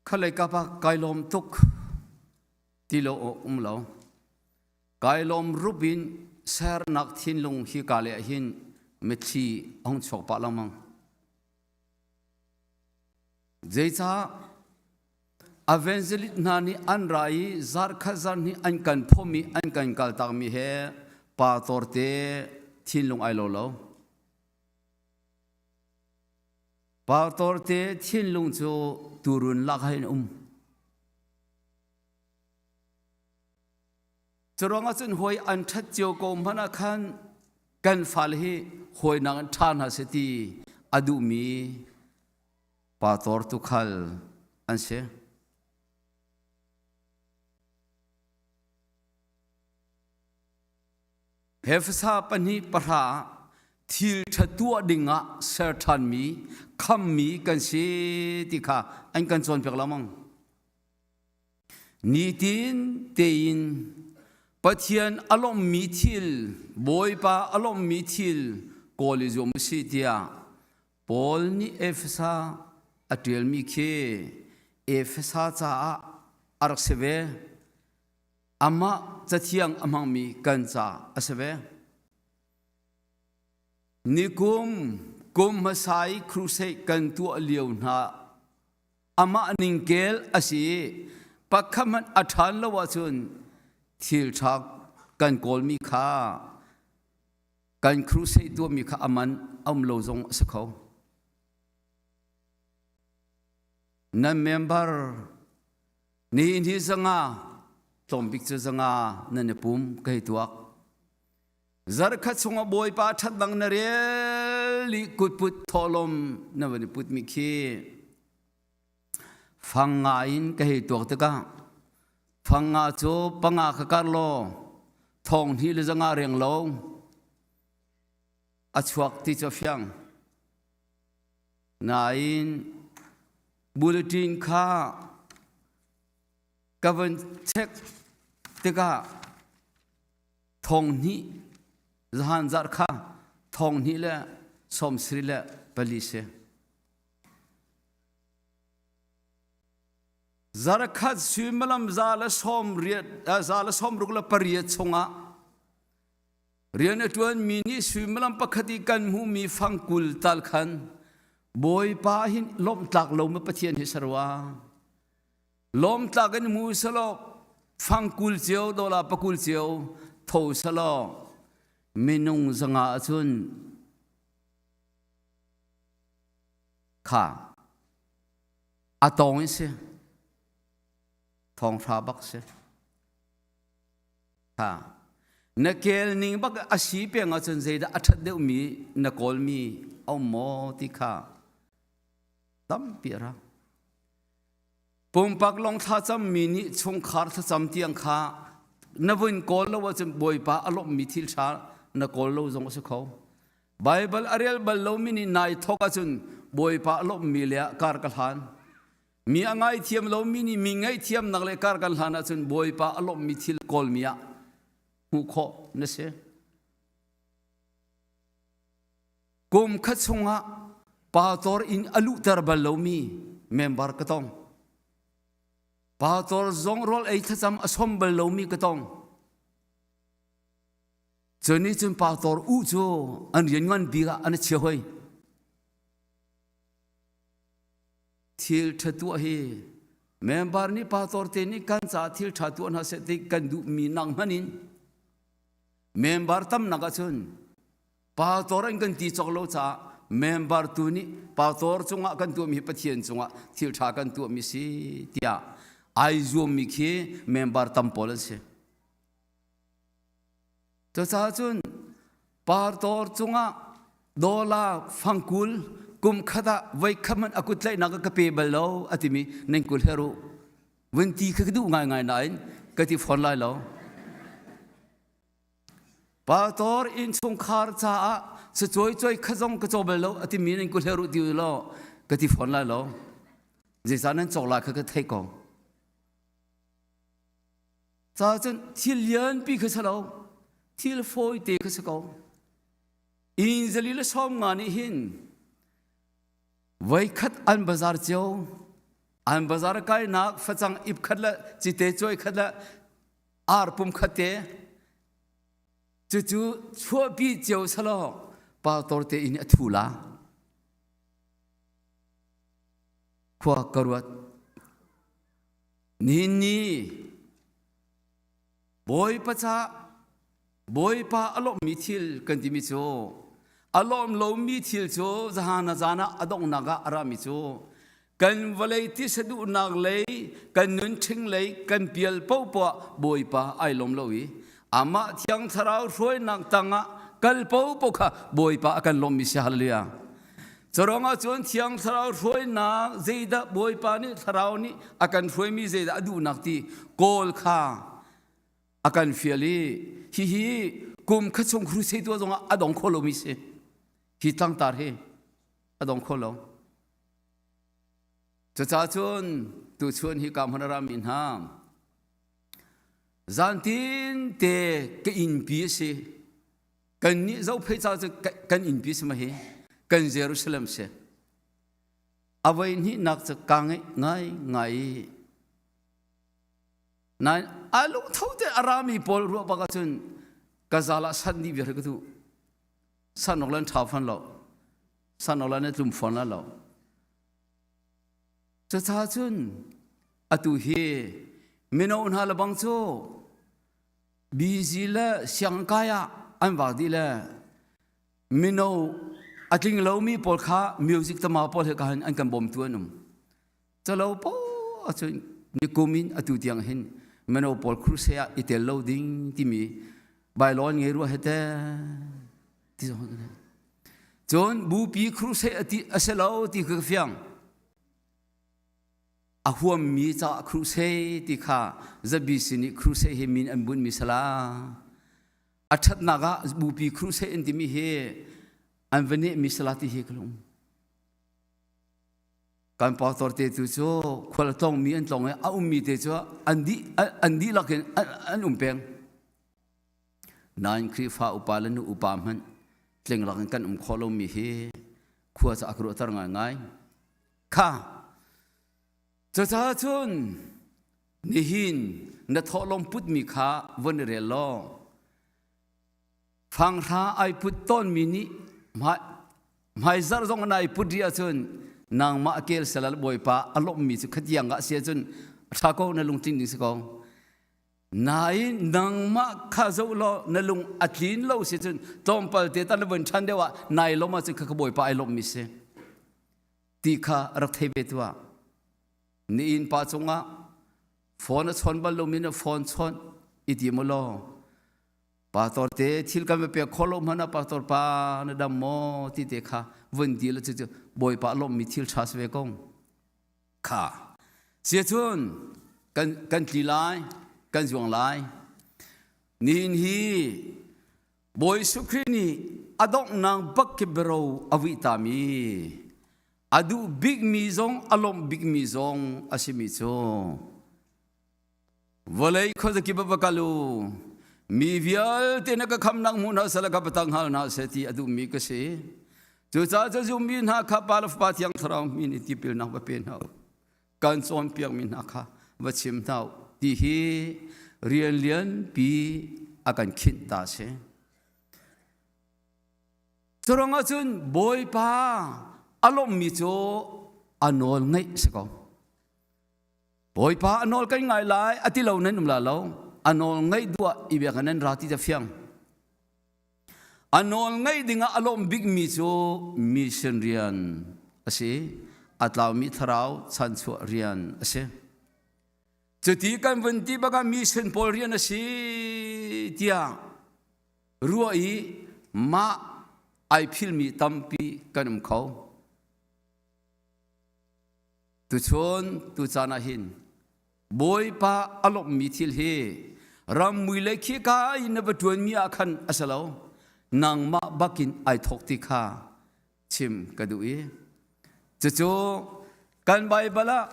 Khalei kapa kai lawm tuk ti lo awk um lo. Kai lawm rup in sernak thinlung hi ka le hin mitthli hong chuak pah lengmang. Zeicah evangelist hna nih an ra i zarkhat zar nih an kan phawmi an kan kaltakmi he pa torte thinlung ai lo lo. Pastor te thinlung cu turun lak ah hin um. Curuang ahcun hawi an ṭhat cio ko hmanh ah khan kan fale hi hawinak in ṭha hna seh ti a duhmi pastor tukhal an si. Hefasa pahnih pahra ah thil ṭha tuah dingah ser ṭhanmi, khammi kan si ti kha an kan cawnpiak lengmang. Nitin tein Pathian a lawmhmi thil, Bawipa a lawmhmi thil kawl i zuam u sih tiah Paul nih Efesa a ṭialmi khi Efesa caah a rak si ve. Amah cathiang a hmangmi kan ca a si ve. Nikum kum hmasa i crusade kan tuah lio hna amah ningkel a si i pakhat hmanh a ṭhan lo ahcun thil ṭha kan kawlmi kha kan crusade tuahmi kha a man a um lo zong a si kho. Nan member Nihin hi zanga tlawmbik cu zanga nan i pum ka hei tuak. Zarkhat chungah Bawipa ṭhatnak na rel i kutput thawhlawm na van i putmi khi fang nga in ka hei tuak tikah fang nga cu panga kha kar law thong hnih le zanga reng lo a chuak ti cu a fiang. Nain bulletin kha ka van check tikah thong hnih zahan zarh kha thong hnih le sawmsarih le pali si. Zarkhat suimilam za le sawm riat za le sawm ruk le pariat chungah Rian a ṭuanmi nih suimilam pakhat i kan hmuhmi fangkul tal khan Bawipa hin lawmhtlak lo ma Pathian hi sarua. Lawmtlak in hmu selaw fangkul cio dola pakul cio tho selaw minung zanga ahcun kha a tawng in si thawng hra bak si. Ha. Na kel ning bak a si peng ahcun zeidah a ṭhat deuhmi na kawlmi a um maw ti kha tampi a ra. Pumpak lawng thlacammi nih chungkhar thlacam tiang kha na vun kawl lo ahcun Bawipa a lawmhmi thil ṭha na kawl lo zong a si kho. Baibal a rel bal lomi nih nai thawk ahcun Bawipa a lawmhmi le ah kar ka hlan. Mi a ngaithiam lomi nih mi ngaihthiamnak le kar kan hlan ahcun Bawipa a lawmhmi thil kawlmi ah hmuh khawh na si. Kum khat chungah pastor in a luhter bal lomi member ka tong. Pastor zong rawl ei thlacam a som bal lomi ka tong. Cu nih cun pastor u cu an rian ngan bik ah an chia hoi. Thil ṭha tuah hi member nih pastor te nih kan caah thil ṭha tuah hna seh ti kan duhmi nak hmanh in member tamnak ahcun pastor an kan ti cawk lo caah member tu nih pastor cungah kan tuahmi hi Pathian cungah thil ṭha kan tuahmi si tiah ai zuammi khi member tam pawl an si. Cucaah cun pastor cungah dollar fangkul kum khat ah voi khat hmanh a kut tlaihnak ka pe bal lo a timi nan kul her u. Vun ti kha ka duh ngaingai nain ka ti fawn lai lo. Pastor innchungkhar caah sacawi cawi kha zong ka caw bal lo a timi nan kul her u ti u law ka ti fawn lai lo. Zeicah nan cawk lai kha ka theih ko. Ca cun thil lianpi kha si lo, thil fawite kha si ko. Inn zali le 50 nih hin voikhat an bazar cio, an bazar kainak facang ip khat le cite cuai khat le ar pum khat te cucu chuahpi cio selaw pastor te in a thu la. Khua ka ruat. Nihin ni Bawipa ca Bawipa a lawmhmi thil kan timi cu a lawm lomi thil cu zahan a zan ah a donghnak ah a rami cu kan vawlei tisa duhnak lei kan nun ṭhing lei kan pial popoah Bawipa ai lawm lo i amah thiang thlarau hruainak tangah kal popo kha Bawipa a kan lawmmi si hallelujah Curuangah cun Thiang Thlarau hruainak zeidah Bawipa nih Thlarau nih a kan hruaimi zeidah a duhnak ti kawl kha a kan fial i hihi kum khat chung crusade tuah zongah a dong kho lomi si. Hi tlangtar hi a dong kho lo. Cucaah cun tuchun hi ka hmun a rami hna zantin te ka innpi a si. Kannih zophei ca cu kan innpi si ma hi kan Jerusalem si. A voi hnihnak cu kaa ngeih ngai ngai i nain a lungtho te a rami pawl ruah bak ahcun ka zal ah san dih viar ka duh. San awk lan ṭha fawn lo. San awk lan a tlum fawn la lo. Cucaah cun atu hi mino hna le bang cu Busy le siangkai ah an vak dih le mino a tling lomi pawl kha music tama pawl he ka an kan bawmtu an um. Calo po cun nikum in atu tiang hin mino pawl crusade ah i tel lo ding timi bylaw ngei rua he te ti zong cun bupi crusade ati a si lo ti ka fiang. A huammi caah crusade ti kha ZBC nih crusade hi min an bunhmi sala. A ṭhatnak ah bupi crusade an timi hi an va nehmi sala ti hi ka lung. Kan pastor te tu cu khual a tlongmi an tlong i a ummi te cu an dih an dihlak in an um peng. Nain Khrihfa upa le nu upa hmanh tling lak in kan um khawh lomi hi khua cu a ka ruahter ngaingai. Kha cucaah cun nihin na thawhlawm putmi kha von i rel law fanghra ai put tawnmi nih hmaizarh zong an ai put rih ahcun nangmah a kel salal bawipa a lawmhmi cu khatiang ah si ahcun a ṭha ko na lungtling ding si ko nain nangmah kha zoh law na lung a tlin lo si cun tlawmpal te tan na vun ṭhan deuh ah nai lawm ahcun kha ka bawipa ai lawmhmi si ti kha rak thei ve tuah. Ni inn pa cungah phone a chawn bal lomi na phone chawnh i ti mu law pastor te thil kan va pek kho lo hmanh ah pastor pa na dam maw ti te kha vun ti la cu bawipa lawmmi thil ṭha si ve ko kha sia cun kan kan tli lai kan zuang lai nihin hi Bawi Jesuh Khrih nih a donghnak bak khi biaro a vuihtami a duh bikmi zong a lawmh bikmi zong a simi cu vawlei khuazakip ah va kal u mi vialte na ka khamnak hmu hna seh le ka patang hal hna seh ti a duhmi ka si. Cucaah cu zummi hna kha Pa le Fapa Thiang Thlarau min i tipilnak va pe hna u. Kan cawnpiakmi hna kha va chim hna u ti hi rian lianpi a kan khinh ta si. Curuang ahcun Bawipa a lawmhmi cu a nawl ngaih si ko. Bawipa a nawl kan ngai lai a ti lo nan um la lo. A nawl ngaih duah i biak nan ra ti ta fiang. A nawl ngaih dingah a lawm bikmi cu mission rian a si. A tlaumi thlarau chanchuah rian a si. Cuti kan vun ti bakah mission pawl rian a si tiah ruah i mah ai philmi tampi kan um kho. Tuchun tucaan ah hin Bawipa a lawmhmi thil hi rammui le khika in na va ṭuanmi ah khan a si lo. Nangmah bakin ai thawk ti kha chim ka duh i cucu kan Baibal ah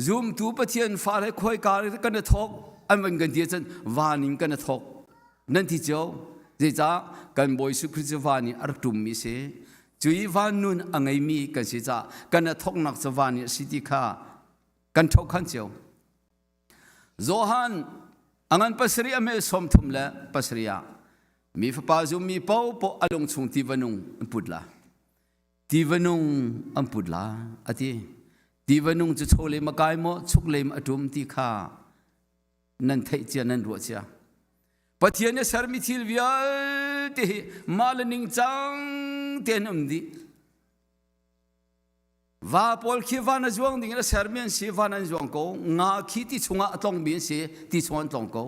zumtu Pathian fale khawika kan i thawk an van kan ti ahcun van in kan i thawk nan ti cio. Zeicah kan Bawi Jesuh Khrist cu van in a rak ṭummi a si. Cu i van nun a ngeimi kan si caah kan i thawknak cu van in a si ti kha kan ṭhokhan cio. Johan a ngan pasarih a meh 37 ah mi fapa zummi paohpaoh a lung chung tiva nung an put la. Tiva nung an put la a ti. Tiva nung cu chawlem a kai maw chuklem a ṭum ti kha nan theih cia nan ruah cia. Pathian nih sermi thil vialte hi mah le ningcang tein um dih. Va pawl khi van a zuang ding in a sermi an si, van an zuang ko. Nga khi ti chungah a tlongmi an si, ti chungah an tlong ko.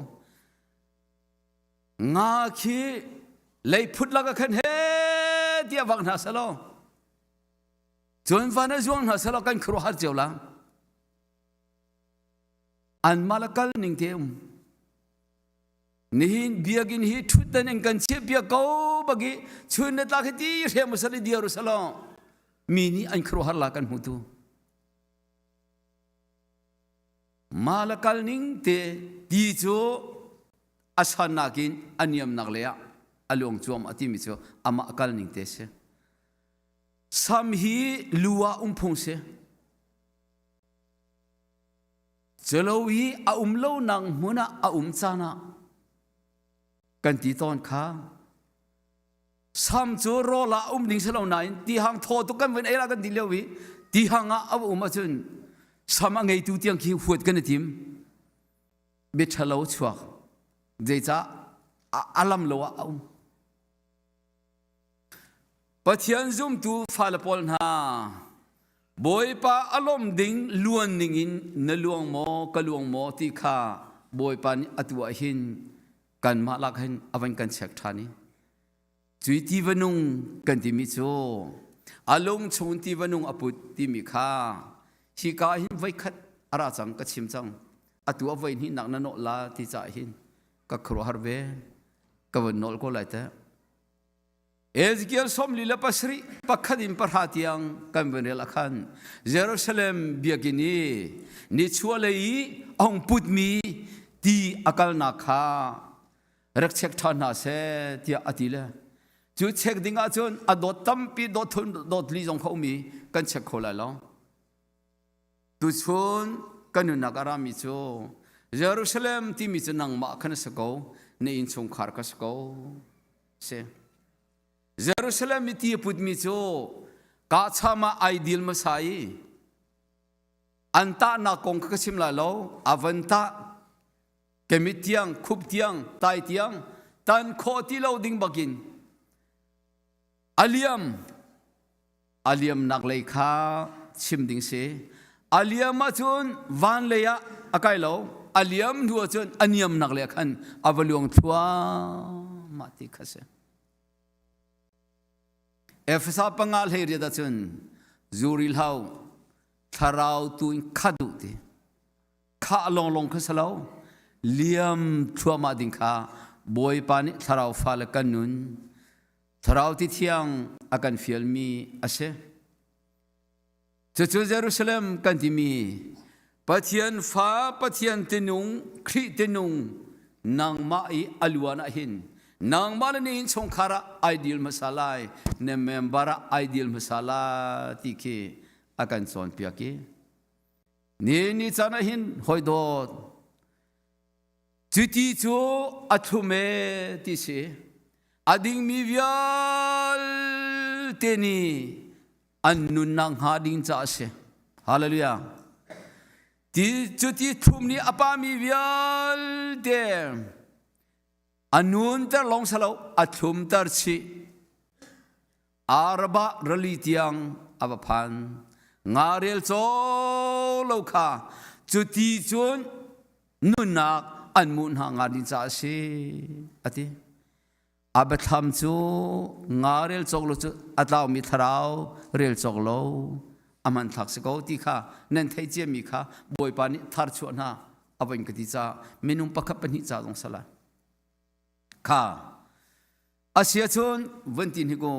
Nga khi leiphut lak ah khan he tiah vak hna selaw cun van a zuang hna selaw kan khuaruahhar cio la. Anmah le kal ning te um. Nihin biakinn hi ṭhutdan in kan chiahpiak ko bak i chun le tlak hi ti hrem usal i diar usalaw mi nih an khuaruahhar la kan hmutu. Mah le kal ning te ti cu a sannak in a niamnak lei ah a luang cuam a timi cu amah kal ning te si. Sam hi lu ah um phung si. Culo i a um lonak hmun ah a um caan ah kan ti tawn kha sam cu rawl ah a um ding si lo nain tihang thaw tuk kan vun ei la kan ti lio i tihang ah a um ahcun sam a ngeitu tiang khi huat kan i tim bia ṭhalo chuak zeicah a lam lo ah a um Pathian zumtu fale pawl hna, Bawipa a lawmh ding luan ningin na luang maw ka luang maw ti kha Bawipa nih atu ah hin kanmah lak hin a van kan check ṭhan i cui tiva nung kan timi cu a lung chung tiva nung a put timi kha hika hin voikhat a ra cang ka chim cang atu a voi hnihnak na nawh la ti caah hin ka khuaruahhar ve ka van nawl ko lai teh. Ezekiel 47 pakhat in pahra tiang kan van rel ahkhan Jerusalem biakinn i nichuahlei i a hung putmi ti a kalnak kha rak check ṭhan hna seh tiah a ti le cu check ding ahcun a dot tampi dot thun dot li zong kha um i kan check kho lai lo. Tuchun kan nunnak a rami cu Jerusalem timi cu nangmah khan a si ko, na innchungkhar kha si ko. Si. Jerusalem i ti a putmi cu kahcham ah ai dil hmasa i an tahnak kong kha ka chim lai lo a van tah kemit tiang khup tiang tai tiang tan khawh ti lo ding bakin a liam a liamnak lei kha chim ding si a liam ahcun van lei ah a kai lo a liam hnu ahcun a niamnak lei ah khan a va luang thluahmah ti kha si Efesa panga hlei riat ahcun zuri hlau thlarau tu in kha duh ti kha longlong kha salo liam thluahmah ding kha Bawipa nih thlarau fale kan nun Thlarau ti thiang a kan fialmi a si. Cucu Jerusalem kan timi Pathian fa, Pathian tinung, Khrih tinung nangmah i a luan ah hin Nangmah le na innchungkhar ah ai dil hmasa lai, na member ah ai dil hmasa la ti khi a kan cawnpiak i ni ni caan ah hin hawi dawt cuti cu a thlum e ti si a dingmi vialte nih an nunnak hnga ding ca a si. Hallelujah. Ti cuti thlum nih a pami vialte a nunter lawng si lo a thlumter chih. Arabah rali tiang a va phan. Nga rel caw lo kha cuti cun nunnak an muh hna nga ding ca a si a ti. A biathlam cu nga rel cawk lo cu a tlaumi thlarau rel cawk lo a hmanthlak si ko ti kha nan theih ciami kha Bawipa nih tharchuah hna a voin ka ti caah minung pakhat pahnih ca zong sala kha asia cun vun ti hnik u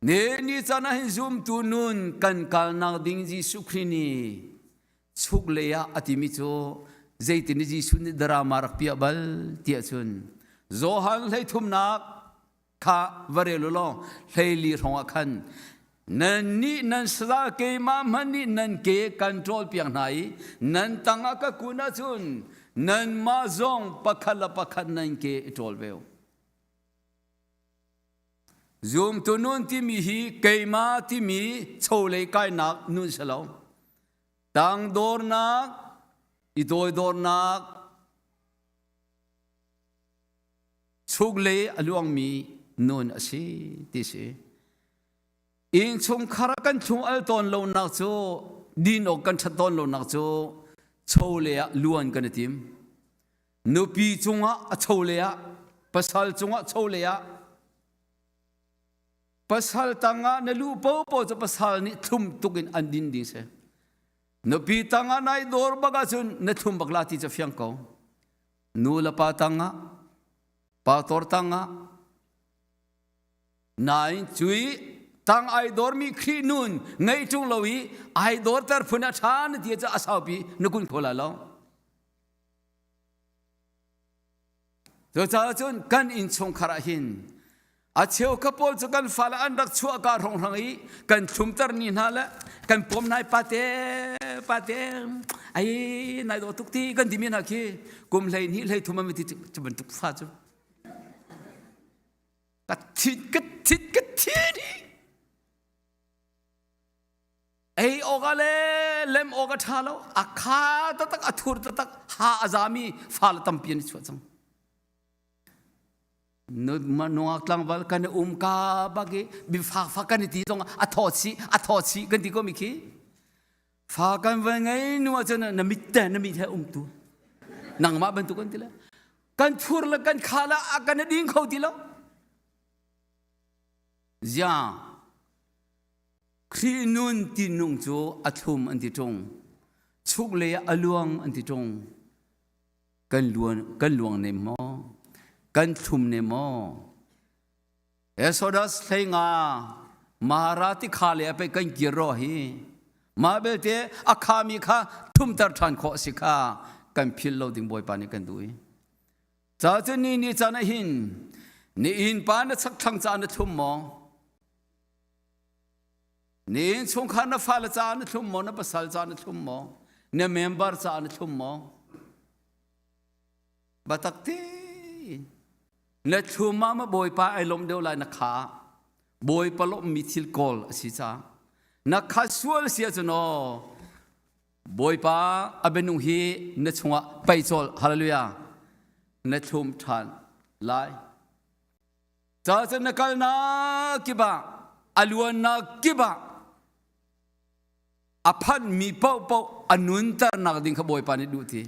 ne ni caan ah hin zumtu nun kan kalnak ding Jesuh Khrih nih chuk lei ah a timi cu zeitin Jesuh nih drama rak piah bal tiah cun Johan hleithumnak kha va rel u law hleili hrawng ah khan nan nih nan saza keimah hmanh nih nan ke kan ṭawl piak hna i nan tangah ka kun ahcun nanmah zong pakhat le pakhat nan ke i ṭawl ve u. Zumtu nun timi hi keimah timi cholei kainak nun si lo. Tangdornak, i toidornak, chunglei a luangmi nun a si ti si. Innchungkhar ah kan thlung al tawn lonak cu din awk kan ṭhat tawn lonak cu chole ah luan kan i tim. Nupi cungah a chole ah, pasal cungah chole ah, pasal tangah na lu popo cu pasal nih thlum tuk in an din ding si. Nupi tangah nai dawr bak ahcun na thlum bak la ti cu fiang ko. Nu le pa tangah, pastor tangah, nain cui tang ai dawrmi Khrih nun ngei ṭung lo i ai dawrter phun a ṭha na ti cu a saupi na kun kho lai lo. Cucaah cun kan innchungkhar ah hin a cheukhat pawl cu kan fale an rak chuah ka hrawnghrang i kan thlumter ni hna le kan pom nai pate pate ai nai dawh tuk ti kan timi hna khi kum hlei hnih hlei thum an ti cu bantuk fa cu ka thi ka thi ka thi ei awk ah le lem awk a ṭha lo a kha taktak a thur taktak ha a zami fa le tampi an i chuah cang nungak tlangval kan i um ka bak i bifak fak kan i ti zong a thaw chih a thaw chih kan ti ko mi khi fa kan van ngei nu ahcun na mit te na mit he um tu nangmah bantuk kan ti le kan thur le kan kha le a kan ding kho ti lo zia Khrih nun tinnung cu a thlum an ti ṭung. Chuklei ah a luang an ti ṭung. Kan luan kan luang ne maw? Kan thlum ne maw? Exodus hlei nga Mara ti kha le a pe kan kir ro hi. Mah belte a khami kha thumter ṭhan khawh si kha kan philh lo ding Bawipa nih kan duh i. Ca cu ni ni caan ah hin ni innpa na chakthlang ca na thlum maw? Ni innchungkhar na fale caah na thlum maw? Na pasal caah na thlum maw? Na member caah na thlum maw? Batak tein na thlum ah ma Bawipa ai lawmh deuh lai na kha Bawipa lawmhmi thil kawl a si caah na kha sual si ahcun aw Bawipa a bianung hi na chungah pei cawl hallelujah na thlum ṭhan lai Ca cun na kalnak kip ah a luannak kip ah a phanmi paohpaoh a nunternak ding kha Bawipa nih duh ti.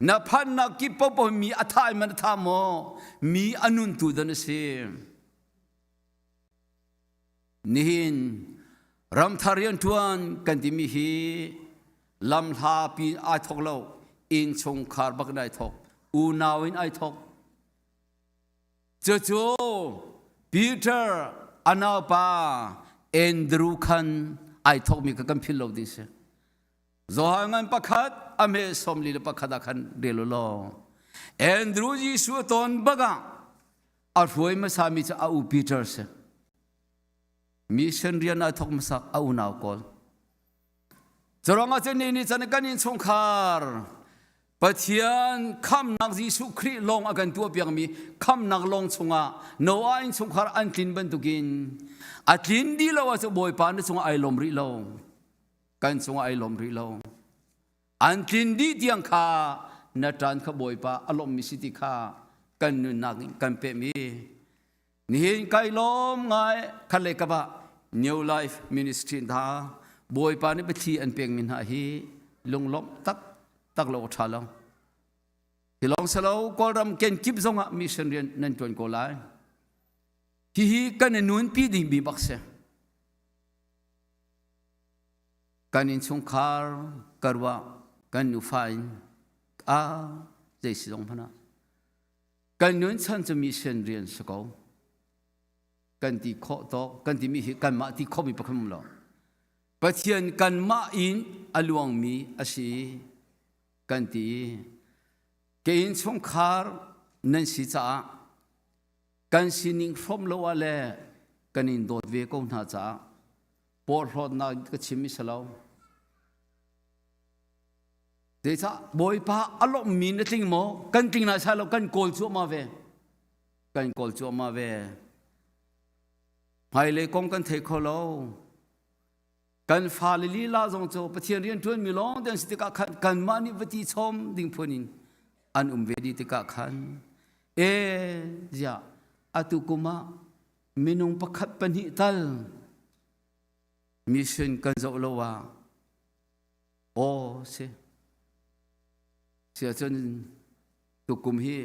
Na phannak kip paohpaoh mi a tha in man a tha maw? Mi a nuntu dan a si. Nihin ramthar rianṭuan kan timi hi lamhla pi ai thok lo, innchungkhar bak in ai thok, unau in ai thok. Cucu Peter a naupa Andrew khan ai thawkmi kha kan philh lo ding si. Johan ngan pakhat a hme 41 ah khan rel u law Andrew Jesuh a ton bak ah. A hruai hmasami cu a u Peter si. Mission rian a thawk hmasak a unau kawl. Curuangah cun ni nih cun kan innchungkhar Pathian khamnak Jesuh Khrih lawng a kan tuahpiakmi khamnak lawng chungah Noah innchungkhar an tlin bantukin a tlin dih lo ahcun Bawipa na cungah ai lawm rih lo. Kan cungah ai lawm rih lo. An tlin dih tiang kha na ṭan kha Bawipa a lawmmi si ti kha kan nunnak in kan pehmi. Nihin kai lawm ngai khat le kap ah New Life Ministry hna Bawipa nih biathli an pekmi hna hi lunglawmh tak tak lo a ṭha lo. Hi lawng si lo Kawlram kenkip zongah mission rian nan ṭuan ko lai. Hihi kan i nunpi dingmi bak si. Kan innchungkhar ka ruah kan nufa in a zei si zong hmanh ah Kan nun chan cu mission rian si ko. Kan ti khawh tawk, kan timi hi kanmah ti khawhmi pakhat um lo. Pathian kanmah in a luangmi a si kan ti. Ke innchungkhar nan si caah kan sining hrawm lo ah le kan in dawt ve ko hna caah porhlawtnak ka chim i si lo. Zeicah Bawipa a lawmhmi na tling maw? Kan tling lai sai lo kan kawl cuahmah ve. Kan kawl cuahmah ve. Hmailei kong kan thei kho lo. Kan fale lila zong cu Pathian rian ṭuanmi lawng te an si tikah khan kanmah nih va ti chom ding phun in an um ve dih tikah khan e ziah atu kum ah minung pakhat pahnih tal mission kan zoh lo ah Aw si. Si ahcun tukum hi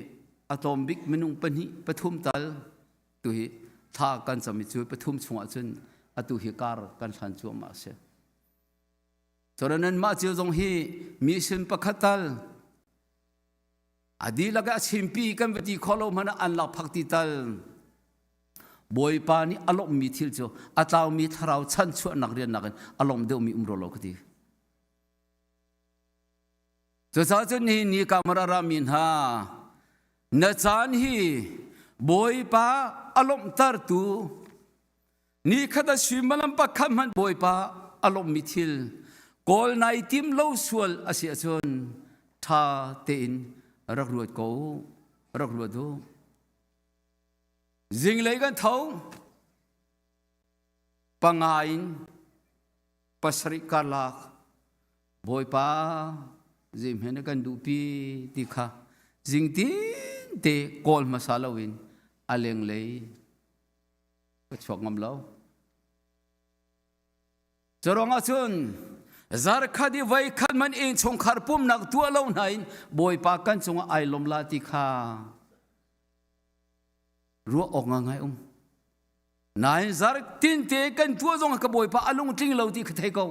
a tlawm bik minung pahnih pathum tal tu hi thla kan cam i cu pathum chungah cun atu hi kar kan hlan cuahmah a si. Cun nanmah cio zong hi mission pakhat tal a dihlak a chimpi kan va ti khawh lo hmanh ah an lakphak ti tal Bawipa nih a lawmhmi thil cu a tlaumi thlarau chanchuahnak rian nakin a lawm deuhmi um rua lo ka ti. Cucaah cun nihin ni kamara rami hna na caan hi Bawipa a lawmhtertu ni khat a suimilam pakhat hmanh Bawipa a lawmhmi thil kawl nai tim lo sual a si ahcun ṭha tein rak ruat ko rak ruat u. Zinglei kan tho panga in pasarih karlak Bawipa zeihmanh na kan duhpi ti kha zingtin te kawl hmasa loin a lenglei ka chuak ngam lo. Curuangah cun zarkhat i voi khat man innchungkhar pumnak tuah lo hna in Bawipa kan cungah ai lawm la ti kha ruah awk ngai um. Nain zartin te kan tuah zong ka Bawipa a lungtling lo ti kha thei ko.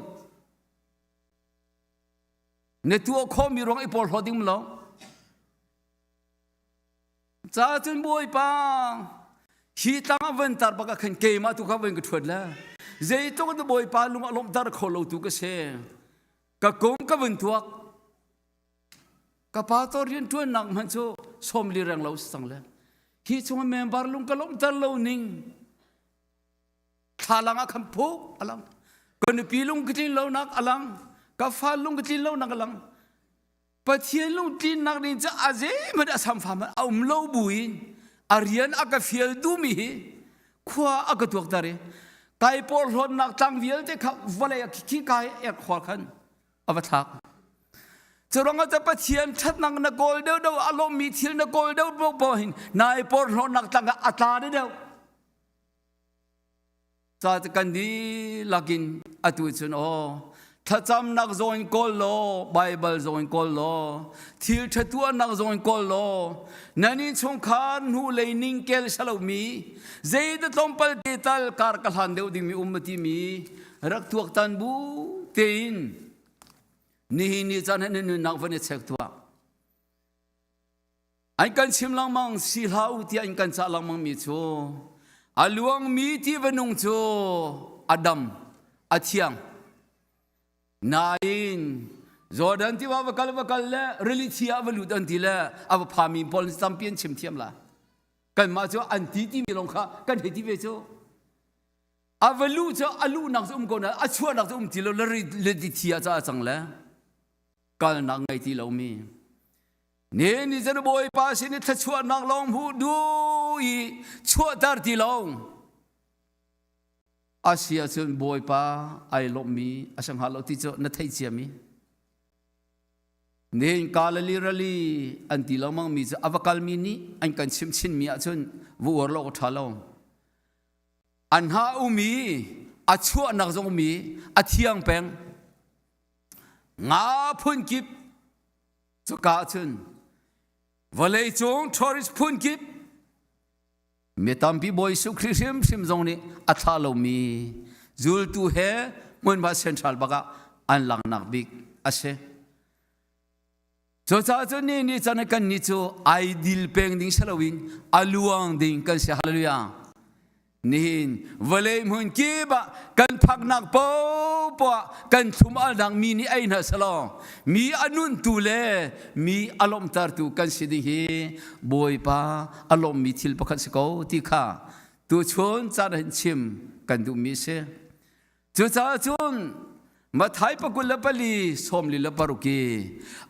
Na tuah khawhmi ruang i porhlaw ding lo. Ca cun Bawipa hi tlang a van tar bak ah khan keimah tu kha van ka ṭhuat le zeitluk in Bawipa lung a lawmhter kho lo tu ka si. Ka kum ka vun tuak. Ka pa to rian ṭuannak hmanh cu sawmli reng lo si cang le hi chung member lung ka lawmhter lo ning thlalang ah khan phuk alang ka nupi lung ka tlin lonak alang ka fa lung ka tlin lonak alang Pathian lungtlinnak ding cu a zeihmanh a samfam a um lo buin a rian a ka fial duhmi hi khua a ka tuakter i kai porhlawtnak tlang vialte kha vawlei a khi kai ek khua khan a va thlak. Curuangah cu Pathian ṭhatnak na kawl deuhdeuh a lawmmi thil na kawl deuh paoh hin nai porhlawtnak tlang ah a tla deuh. Ca kan dihlak in atu cun aw thlacamnak zong in kawl law Baibal zong in kawl law thil ṭha tuahnak zong in kawl law nan innchungkhar hnulei ningkel salomi zeidah tlawmpal te tal kar ka hlan deuh dingmi um a timi rak tuaktan bu tein nihin ni caan hin nunnak van i check tuah An kan chim lengmang si hlah u tiah in kan cah lengmang mi cu a luangmi tiva nung cu a dam a thiang nain Jordan tiva va kal va kal le rili thi ah va lut an ti le a va phami pawl tampi an chim thiam la. Kanmah cu an ti timi lawng kha kan hei ti ve cu. A va luh cu a luhnak cu um ko na a chuahnak cu um ti lo le le ti thi ah ca cang le kalnak ngei ti lomi. Ni ni zan Bawipa sin i thluachuahnak lawng hmuh duh i chuahter ti lo. A si ahcun Bawipa ai lawmhmi a si hnga lo ti cu na theih ciami. Nihin Galilee rali an ti lengmang mi cu a va kalmi nih an kan chimh chinmi ahcun va uar lo awk a ṭha lo. An ha um i a chuahnak zong um i a thiang peng. Nga phun kip cuka ahcun vawleicung tourist phun kip mi tampi Bawi Jesuh Khrih hrimhrim zong nih a thlah lomi zultu he hmunhma central bak ah an langnak bik a si. Cucaah cun ni ni can kan ni cu ai dil peng ding si loin a luang ding kan si. Hallelujah. Nihin vawlei hmun kip ah kan phaknak popoah kan thlum alnak mi nih ei hna selaw mi a nuntu le mi a lawmhtertu kan si ding hi Bawipa a lawmmi thil pakhat si ko ti kha tuchun caan hin chim kan duhmi a si. Cucaah cun Mathai pakul le pali sawmli le paruk i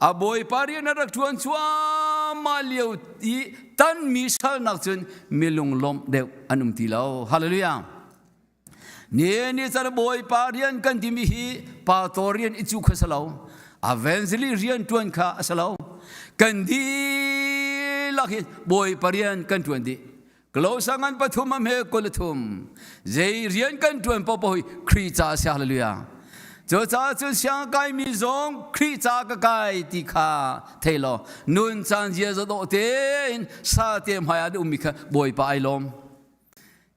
a Bawipa rian a rak ṭuan cuahmah lio i tanmi salnak cun mi lunglawmh deuh an um ti lo. Hallelujah. Ni ni car Bawipa rian kan timi hi pastor rian i cu kha si lo. Evangelist rian ṭuan kha a si lo. Kan dihlak hi Bawipa rian kan ṭuan dih. Klo ngan pathum am he kul thum zei rian kan ṭuan popo hi Khrih ca a si hallelujah cu caah cun siang kai mi zong Khrih ca ka kai ti kha thei law nun caan zia za dawh tein sa te hmai ah ummi kha Bawipa ai lawm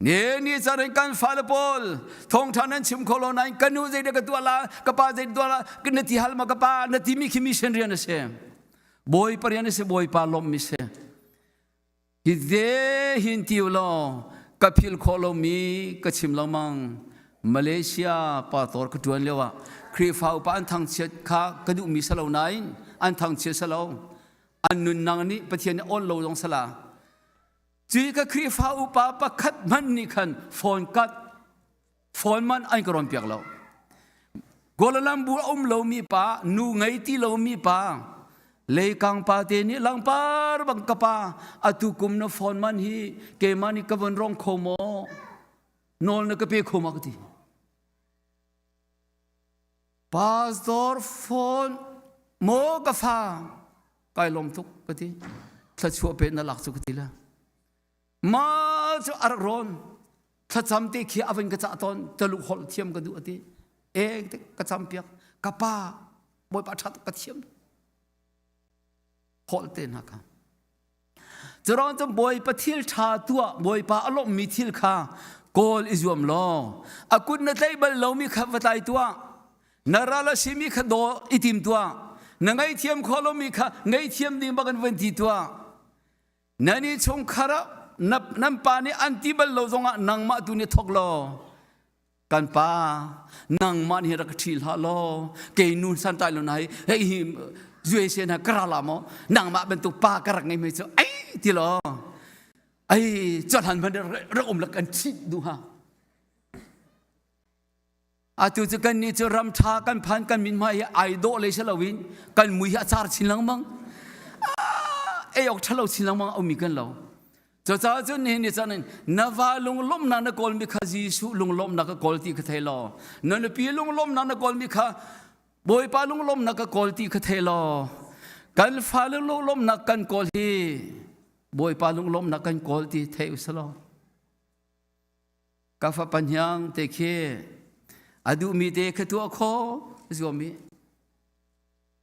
ni ni caan in kan fale pawl thawngṭha nan chim kho lo nain ka nu zei dah ka tuah la ka pa zei tuah la na ti hal ma ka pa na ti mi khi mission rian a si Bawipa rian a si Bawipa lawmh mi si Hi te hin ti law ka philh khawh lomi ka chim lengmang. Malaysia pastor ka ṭuan lio ah Khrihfa upa an thangchiat kha ka duhmi si lo nain an thangchiat si lo. An nunnak nih Pathian nih awn lo zong sala. Cui ka Khrihfa upa pakhat hmanh nih khan phone cut phone man an ka rawn piak lo. Kuala Lumpur a um lomi pa, nu ngei ti lomi pa, leikang pa te nih langpar bang ka pa, atu kum na phone man hi keimah nih ka von rong kho maw? Nawl na ka pe kho ma ka ti. Pastor phone maw ka fa kai lawm tuk ka ti. Thluachuah pe na lak cu ka ti la. Ma cu a rak rawn thlacam te khi a van ka cah tawn taluk holh thiam ka duh ati e ka cam piak ka pa bawipa ṭha tuk ka thiam holh te hna kha Curuang cu Bawipa thil ṭha tuah Bawipa a lawmhmi thil kha kawl i zuam law a kut na tlaih bal lomi kha va tlai tuah na ral a simi kha daw i tim tuah na ngaihthiam khawh lomi kha ngaihthiam ding bak in van ti tuah Nan i chungkhar ah nan pa nih an ti bal lo zongah nangmah tu nih thawk law kan pa nangmah nih rak ka ṭhi hlah law kei nu santlai lo na hi hei hi USA na ka ra la maw nangmah bantuk pa ka rak ngei mei cu ai ti law ai chawhlan hmanh rak um la kan ṭhit duh ha Atu cu kannih cu ram ṭha kan phan kan min hmai hi ai dawh lei si loin kan mui hi a car chin lengmang. Ei awk ṭhalo chin lengmang a ummi kan lo. Cucaah cun nihin ni caan in na va lunglawmhnak na kawlmi kha Jesuh lunglawmhnak ka kawl ti kha thei law na nupi lunglawmhnak na kawlmi kha Bawipa lunglawmhnak ka kawl ti kha thei law kan fale lunglawmhnak kan kawl hi Bawipa lunglawmhnak kan kawl ti thei usih law Ka fapa hniang te khi a duhmi te kha tuah khawh zuam i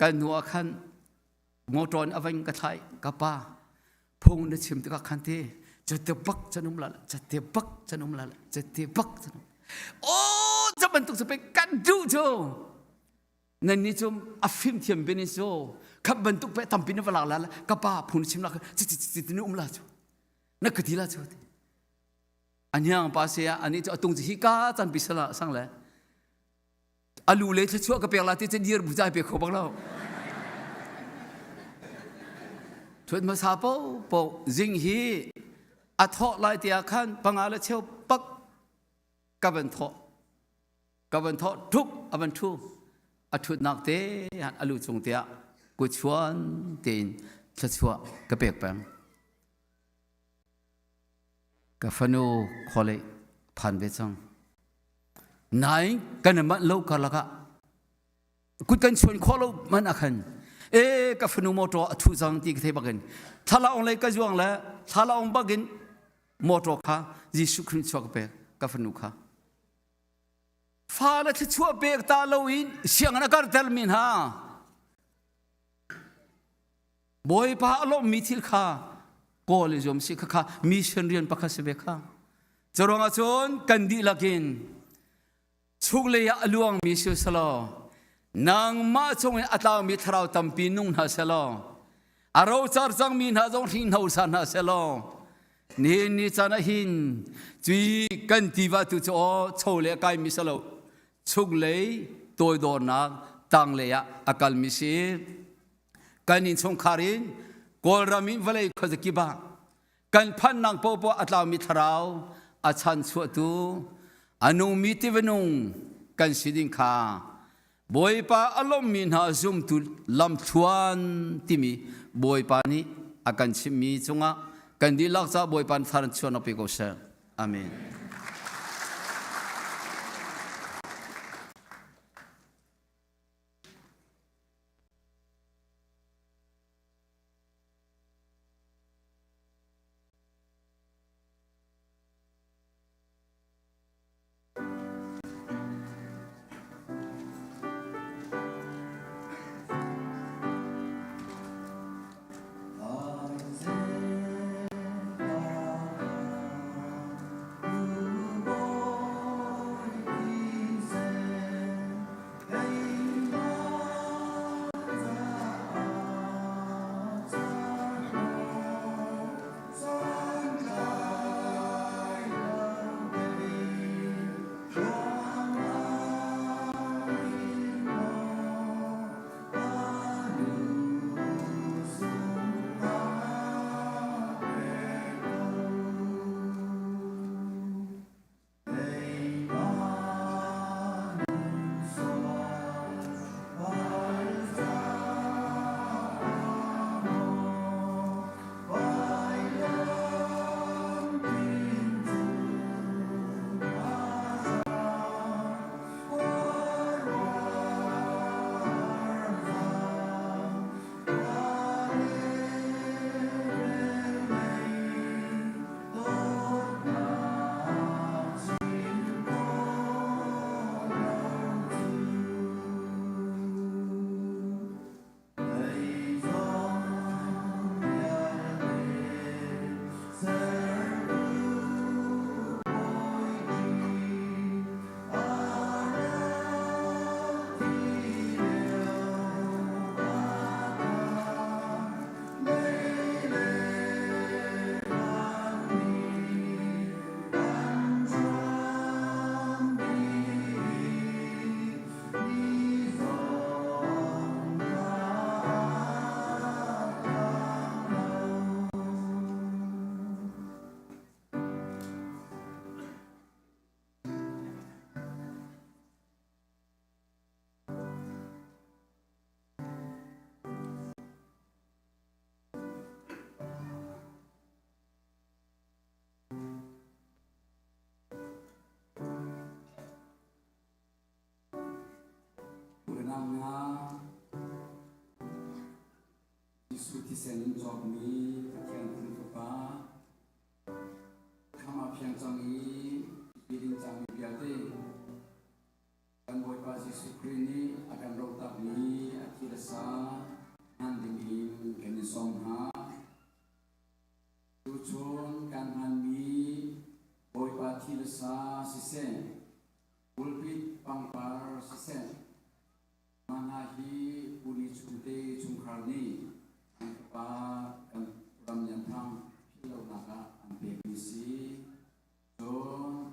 kan hnu ah khan motor in a van ka thlai ka pa phung na chim tikah khan te cate bak can um la cate bak can um la cate bak can um oh ca bantuk cu pei kan duh cu nan ni cu a fim thiam bin in so kha bantuk pe tampi na va lak la ka pa phung na chim la ci ci ci ni um la cu na ka ti la cu Aniang pa se ah ani cu atung hi ka chan pi sala sang le alu le thluachuah ka pek la ti che dir bu chai pe kho bak lo thuat hmasa po po zing hi. A thawh lai te ah khan panga le cheu pak ka van thawh. Ka van thawh tuk a van ṭhu. A ṭhutnak te han a lu cung te ah kutchuan tein thluachuah ka pek peng. Ka fanu khualei phan ve cang. Nain kan i manh lo karlak ah kut kan chuan khawh lo man ah khan e ka fanu motor a thu cang ti ka thei bakin thlalaung lei ka zuang le thlalaung bakin motor kha Jesuh Khrih chuak ka pek ka fanu kha fa le thluachuah pek ta lo in sianginn a karter mi hna Bawipa a lawmmi thil kha kawl i zuam si kha kha mission rian pakhat si ve kha curuang ah cun kan dihlak in chunglei ah a luangmi si selaw nangmah chung in a tlaumi thlarau tampi nung hna selaw a rocar cangmi hna zong hringhno sa hna selaw nihin ni caan ah hin cui kan tiva tu cu aw cho le kai mi selo chunglei toidornak tanglei ah a kalmi si kan innchungkhar in Kawlram in vawlei khuazakip ah kan phannak popoh a tlaumi thlarau a chan chuahtu a nungmi tiva nung kan si ding kha Bawipa a lawmmi hna zumtu lamthluan timi Bawipa nih a kan chimhmi cungah kan dihlak caah Bawipa thar chuahnak pe ko seh. Amen. Unau hna, Jesuh thisen in cawkmi Pathian Khrih Fapa, thlam ah phiang cang i bilin cangmi vialte, Kan Bawipa Jesuh Khrih nih a kan rohtakmi a thi le sa hman dingin kan in sawm hna. Tuchun kan hmanmi Bawipa thi le sa siseh, pulpit pangpar siseh, mah hna hi Puni chungte chungkhar nih an fapa kan ram Lian Thang philhlonak ah an pekmi si. Cun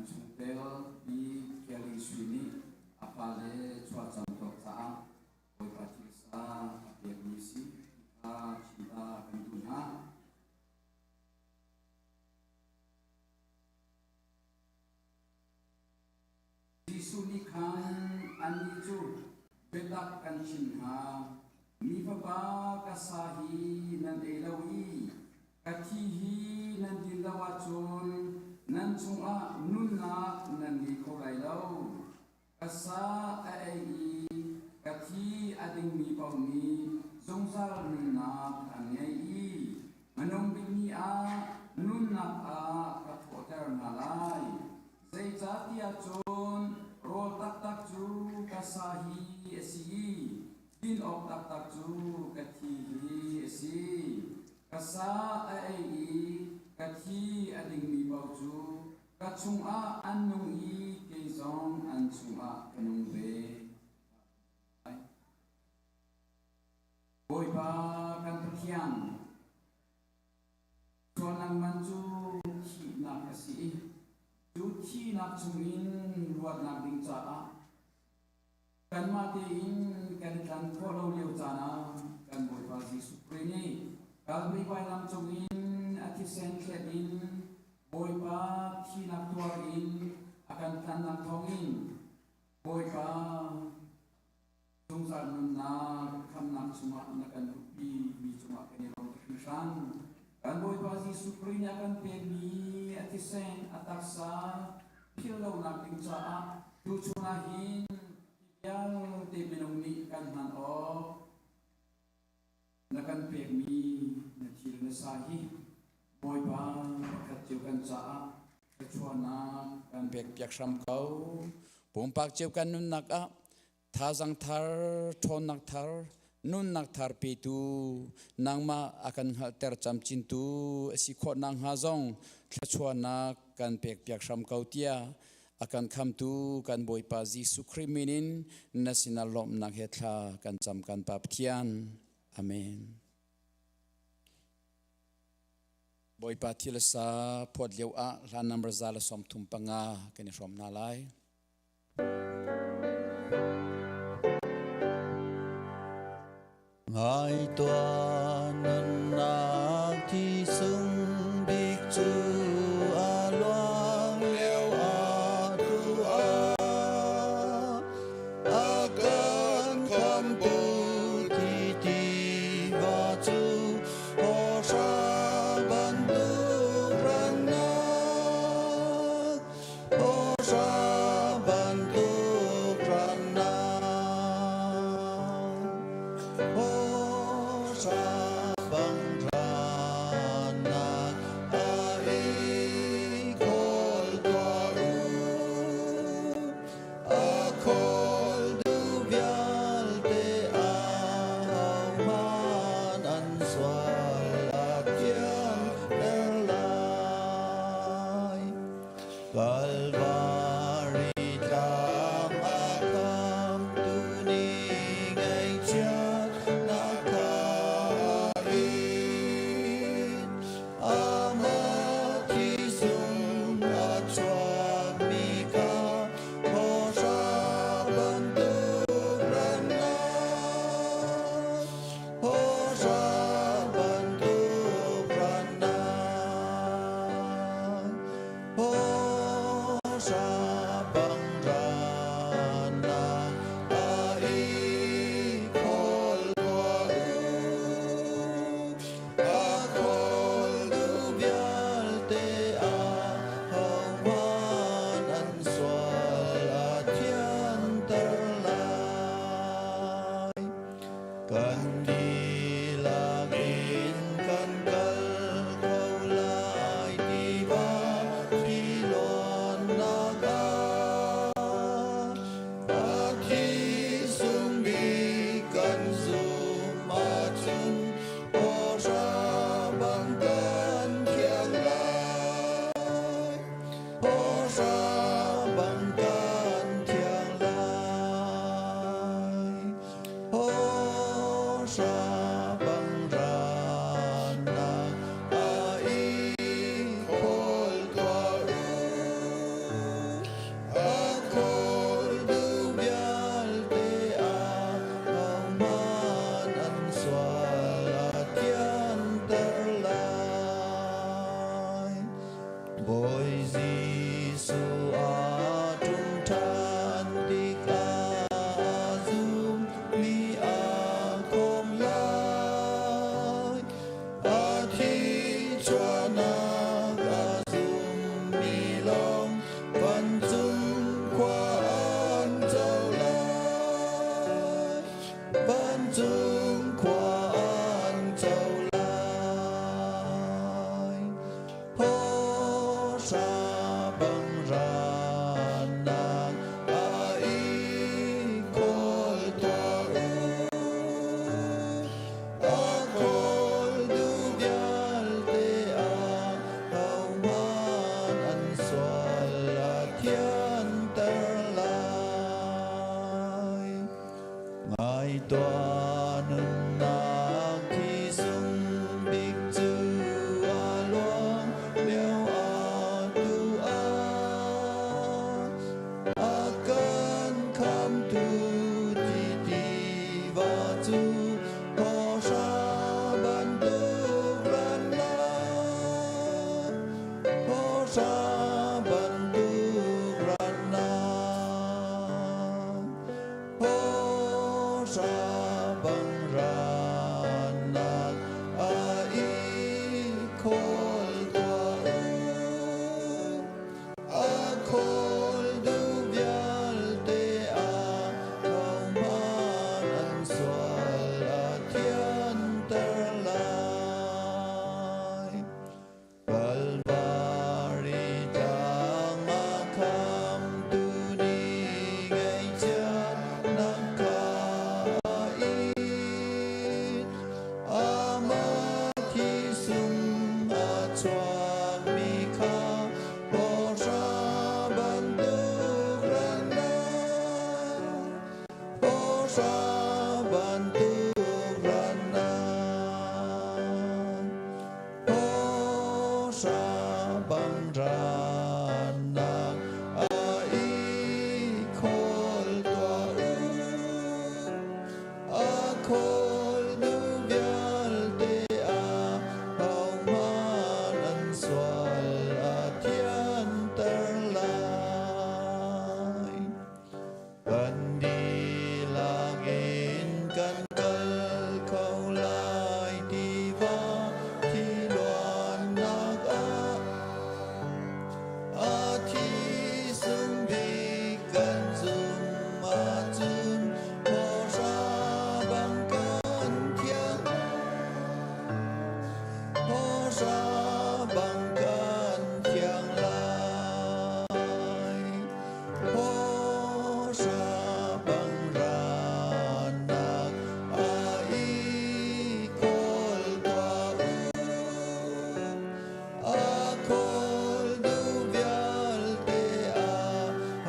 Chungtel Pi Kelly Sui nih a fale chuahcam tawk caah Bawipa thilsa a pekmi si ti kha chimta kan duh hna. Jesuh nih khan annih cu biatak kan chim hna. Mi Fapa ka sa hi nan ei lo i ka thi hi nan din lo ahcun nan chungah nunnak nan ngei kho lai lo. Ka sa a ei i ka thi a dingmi paoh nih zungzal nunnak an ngei i hmanung bik ni ah nunnak ah ka thawhter hna lai. Zeicahtiah cun rawl taktak cu ka sa hi a si i din awk taktak cu ka thi hi a si. Ka sa a ei i ka thi a dingmi paoh cu ka chungah an nung i kei zong an chungah ka nung ve. Bawipa kan Pathian, sualnak man cu thihnak a si i cu thihnak chungin luatnak ding caah Kanmah tein kan i tlan khawh lo lio caan ah kan Bawipa Jesuh Khrih nih Kalvari vailam cungin a thisen thlet in Bawipa thihnak tuar in a kan tlannak thawngin Bawipa zungzal nunnak khamnak chungah na kan luhpi mi cungah kan i lawm tuk hringhran. Kan Bawipa Jesuh Khrih nih a kan pekmi a thisen a taksa philh lonak ding caah tuchun ah hin hi vialte minung nih kan hman awk na kan pekmi na thil na sa hi Bawipa pakhat cio kan caah thluachuahnak kan pekpiak hram ko. Pumpak cio kan nunnak ah Thazang thar, ṭhawnnak thar, nunnak thar petu, nangmah a kan hngalhter camcintu a si khawh nakhnga zong thluachuahnak kan pekpiak hram ko tiah a kan khamtu kan Bawipa Jesuh Khrih min in na sinah lawmhnak he thla kan cam kan Pa Pathian. Amen. Bawipa thil sa phawt lio ah hla number 135 kan i hrawm hna lai. Ngai tuah nunnak thi sung bik cu a luang lio ah tu ah a kan khamtu thi tiva cu hawhra bantuk rannak Hawhra bantuk rannak, hawhra bang rannak a i khawl tuah u. A khawl duh vialte ahohmanh an sual a thianter lai. Kalvari tlang a khamtu nih ngaihchiatnak kha a in. Amah thisung a chuakmi kha hawhra bantuk rannak, hawhra bantuk rannak. Kan dihlak in kan kal kho lai tiva tiluannak ah a thi sung bik kan zum ahcun hawhra bang kan thiang lai. Hawhra bang kan thiang lai. Hawhra bang rannak a i khawl tuah u. A khawl duh vialte ahohmanh an sual a thianter lai. Bawi Jesuh a ṭum ṭhan. Hawsa bang ranak a i khawl tuah u. A khawl duh vialte ah ahohmanh an sual a thianter lai. Ngai tuah nunnak thi sung bik cu a luang lio ah tu ah a kan khamtu ti tiva cu hawhra bantuk rannak hawhra bantuk rannak Hawhra bang ranak a i khawl tuah u. A khawl duh vialte ah ahohmanh an sual a thianter lai. Kalvari tlang a khamtu nih ngaihchiatnak kha a in. Amah thisung a chuakmi kha hawhra bantuk rannak, hawhra bantuk rannak. Hawhra bang ranak a i khawl tuah u. A khawl nu vialte ah ahohmanh an sual a thianter lai. Kan dihlak in kan kal kho lai tiva thi luannak ah a thi sung bik kan zum ahcun hawhra bang kan thiang hawhra bang kan thiang lai. Hawhra bang ranak a i khawl tuah u. A khawl duh vialte ah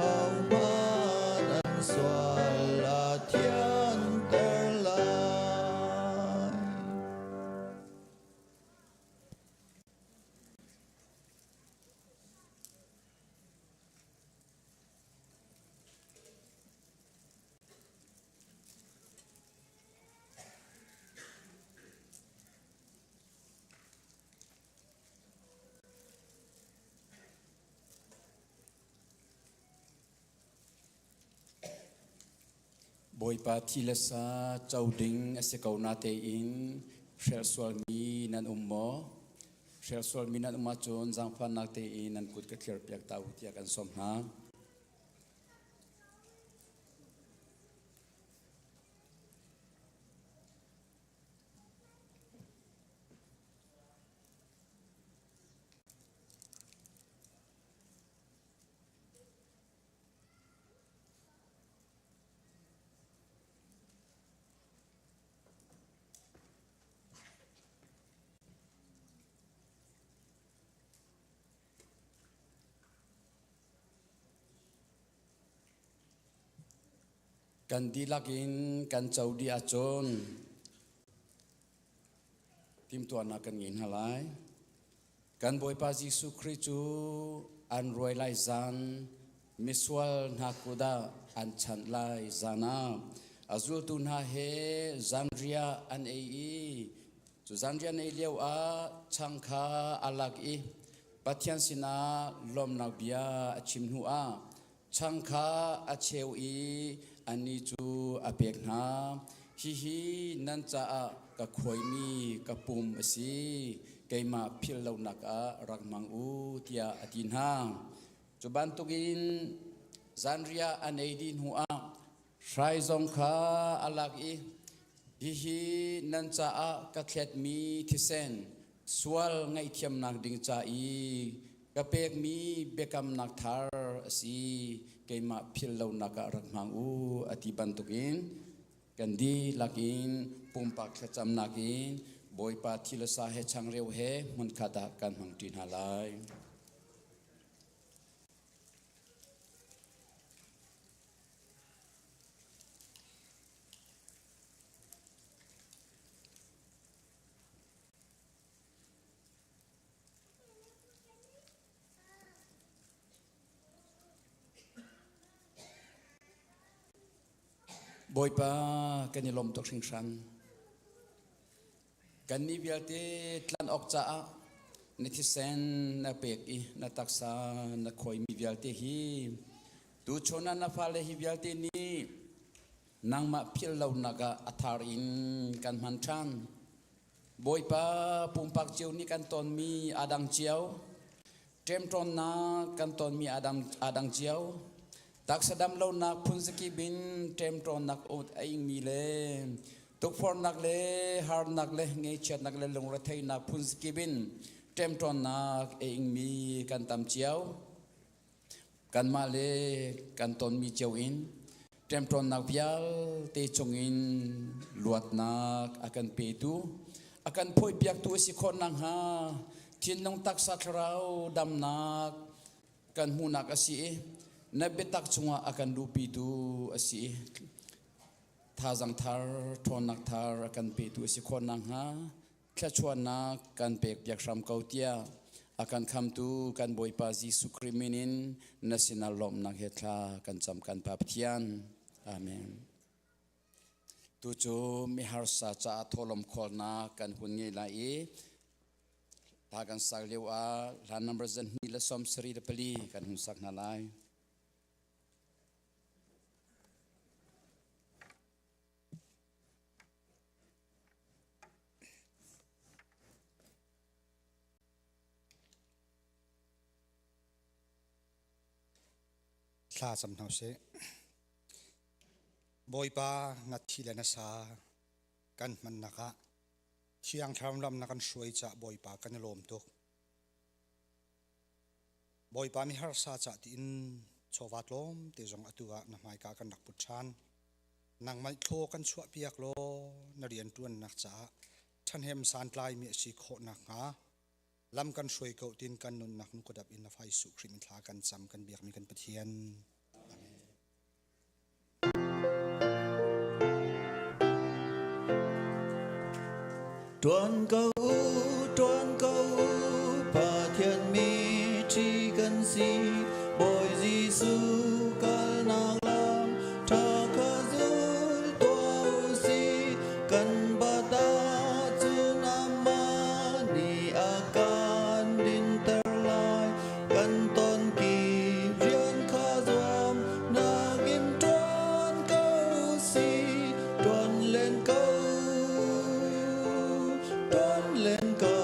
ahohmanh an sual a thianter lai. Bawipa thi le sa co ding a si ko na tein hrelh sualmi nan um maw? Hrelh sualmi nan um ahcun zaangfahnak tein nan kut ka thlir piak ta u tiah kan sawm hna. Kan dihlak in kan co dih ahcun timhtuahnak kan ngei hna lai. Kan Bawipa Jesuh Khrih cu an ruai lai zan, misual hna kut ah an chanh lai zan ah a zultu hna he zanriah an ei i cu zanriah an ei lio ah chang kha a lak i Pathian sinah lawmnak bia a chim hnu ah chang kha a cheu i annih cu a pek hna. Hihi nan caah ka khuaimi ka pum a si, keimah philh lonak ah rak hmang u, tiah a ti hna. Cu bantukin zanriah an ei dih hnuah hrai zong kha a lak i, Hihi nan caah ka thletmi thisen, sual ngaihthiamnak ding ca i Ka pekmi biakamnak thar a si, keimah philh lonak ah rak hmang u a ti bantukin kan dihlak in pumpak thlacamnak in Bawipa thi le sa he changreu he hmunkhat ah kan hmangṭi hna lai. Bawipa kan i lawm tuk hringhran. Kannih vialte tlan awk caah na thisen na pek i na taksa na khawimi vialte hi tuchun ah na fale hi vialte nih nangmah philh lonak ah a thar in kan hman ṭhan. Bawipa pumpak cio nih kan tonmi aa dang cio. Ṭemṭawnnak kan tonmi aa dang cio. Taksa dam lonak phunzakip in ṭemṭawnnak a ingmi le tukforhnak le harnak le ngaihchiatnak le lungretheihnak phunzakip in ṭemṭawnnak a ingmi kan tam cio. Kanmah le kan tonmi cio in ṭemṭawnnak vialte chungin luatnak a kan petu, a kan phawihpiaktu a si khawh nakhnga thinlung taksa thlarau damnak kan hmuhnak a si i na biatak chungah a kan luhpitu a si i thazang thar, ṭhawnnak thar a kan petu a si khawh nakhnga thluachuahnak kan pekpiak hram ko tiah a kan khamtu kan Bawipa Jesuh Khrih min in na sinah lawmhnak he thla kan cam kan Pa Pathian. Amen. Tu cu miharsa caah thawhlawm khawlnak kan hun ngei lai i hla kan sak lio ah hla number 274 kan hun sak hna lai. Thla cam hna usih. Bawipa na thi le na sa kan hmannak ah Thiang Thlarau lam na kan hruai cah Bawipa kan i lawm tuk. Bawipa mi harsa cah tiin chawva tlawm te zong atu ah na hmaika kan rak put ṭhan. Nangmah thlaw kan chuahpiak law na rianṭuannak caah ṭhahnem santlaimi a si khawh nakhnga lam kan hruai ko tin kan nunnak nukadap in na fa Jesuh Khrih min thla kan cam kan biakmi kan Pathian. Amen. Tuan ko tuan ko Pathian mi ṭhi kan si Bawi Jesuh kalnak lam ṭha kha zul tuah u sih kan bat ahcun amah nih a kan dinter lai kan ton kip rian kha zuam nakin ṭuan ko sih ṭuan len ko ṭuan len ko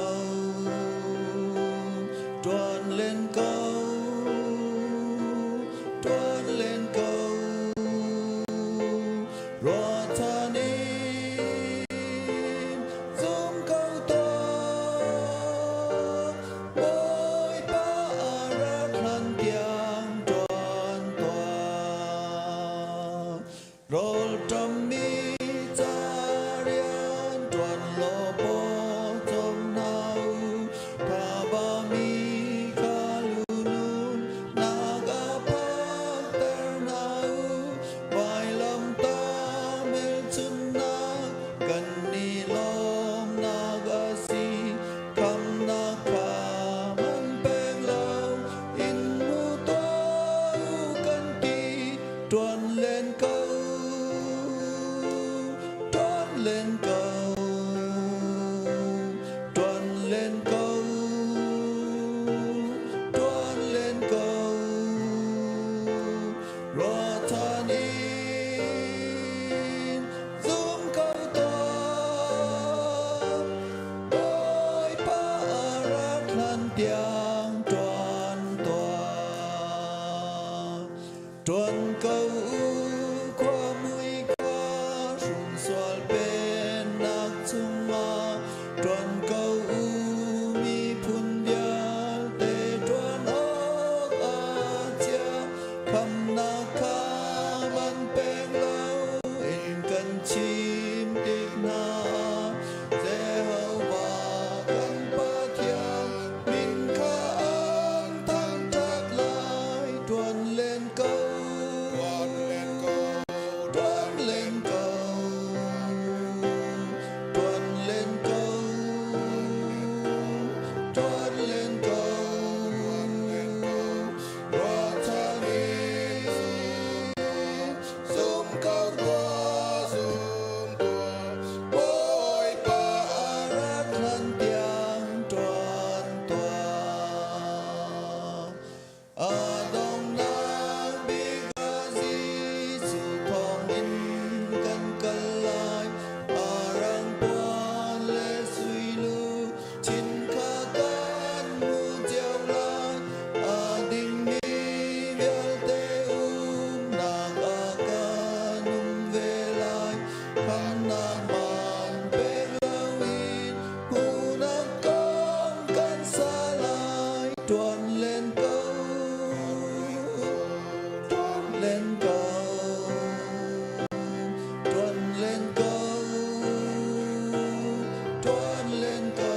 ṭuan len ko ṭuan len ko ruahchan in zum ko tuah Bawipa a rat hlan tiang ṭuan tuah Rawlṭammi ca rian ṭuan law paw cawm hna u, thabami kha lu. Tuan len ko, tuan len ko, tuan len ko, tuan len ko.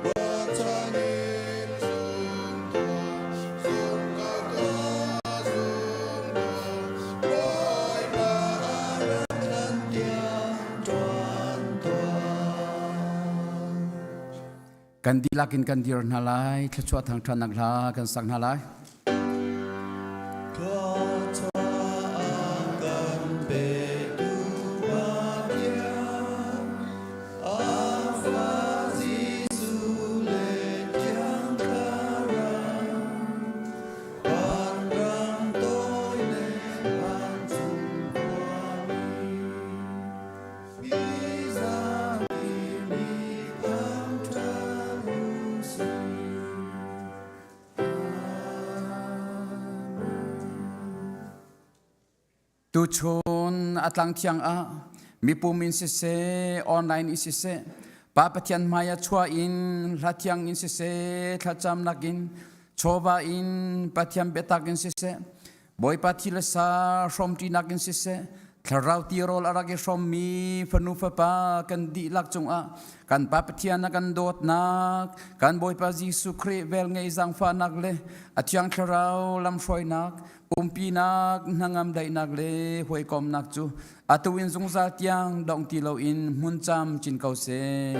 Ruahchan in zum tuah, zum ko tuah, zum tuah. Bawipa a rat hlan tiang tuan tuah. Kan dihlak in kan dir hna lai, thluachuah thangṭhatnak hla kan sak hna lai. Tuchun a tlang thiang ah mipum in siseh, online in siseh, Pa Pathian hmai ah chuah in hla thiang in siseh, thlacamnak in, chawva in, Pathian biatak in siseh, Bawipa thi le sa hrawmṭinak in siseh, thlarau tirawl a rak i hrawmmi fanu fapa kan dihlak cungah kan Pa Pathian a kan dawtnak, kan Bawipa Jesuh Khrih velngeih zaangfahnak le a Thiang Thlarau lamhruainak, umpinak, hnangam daihnak le hawikomnak cu atu in zungzal tiang dong ti loin hmun cam cin ko seh.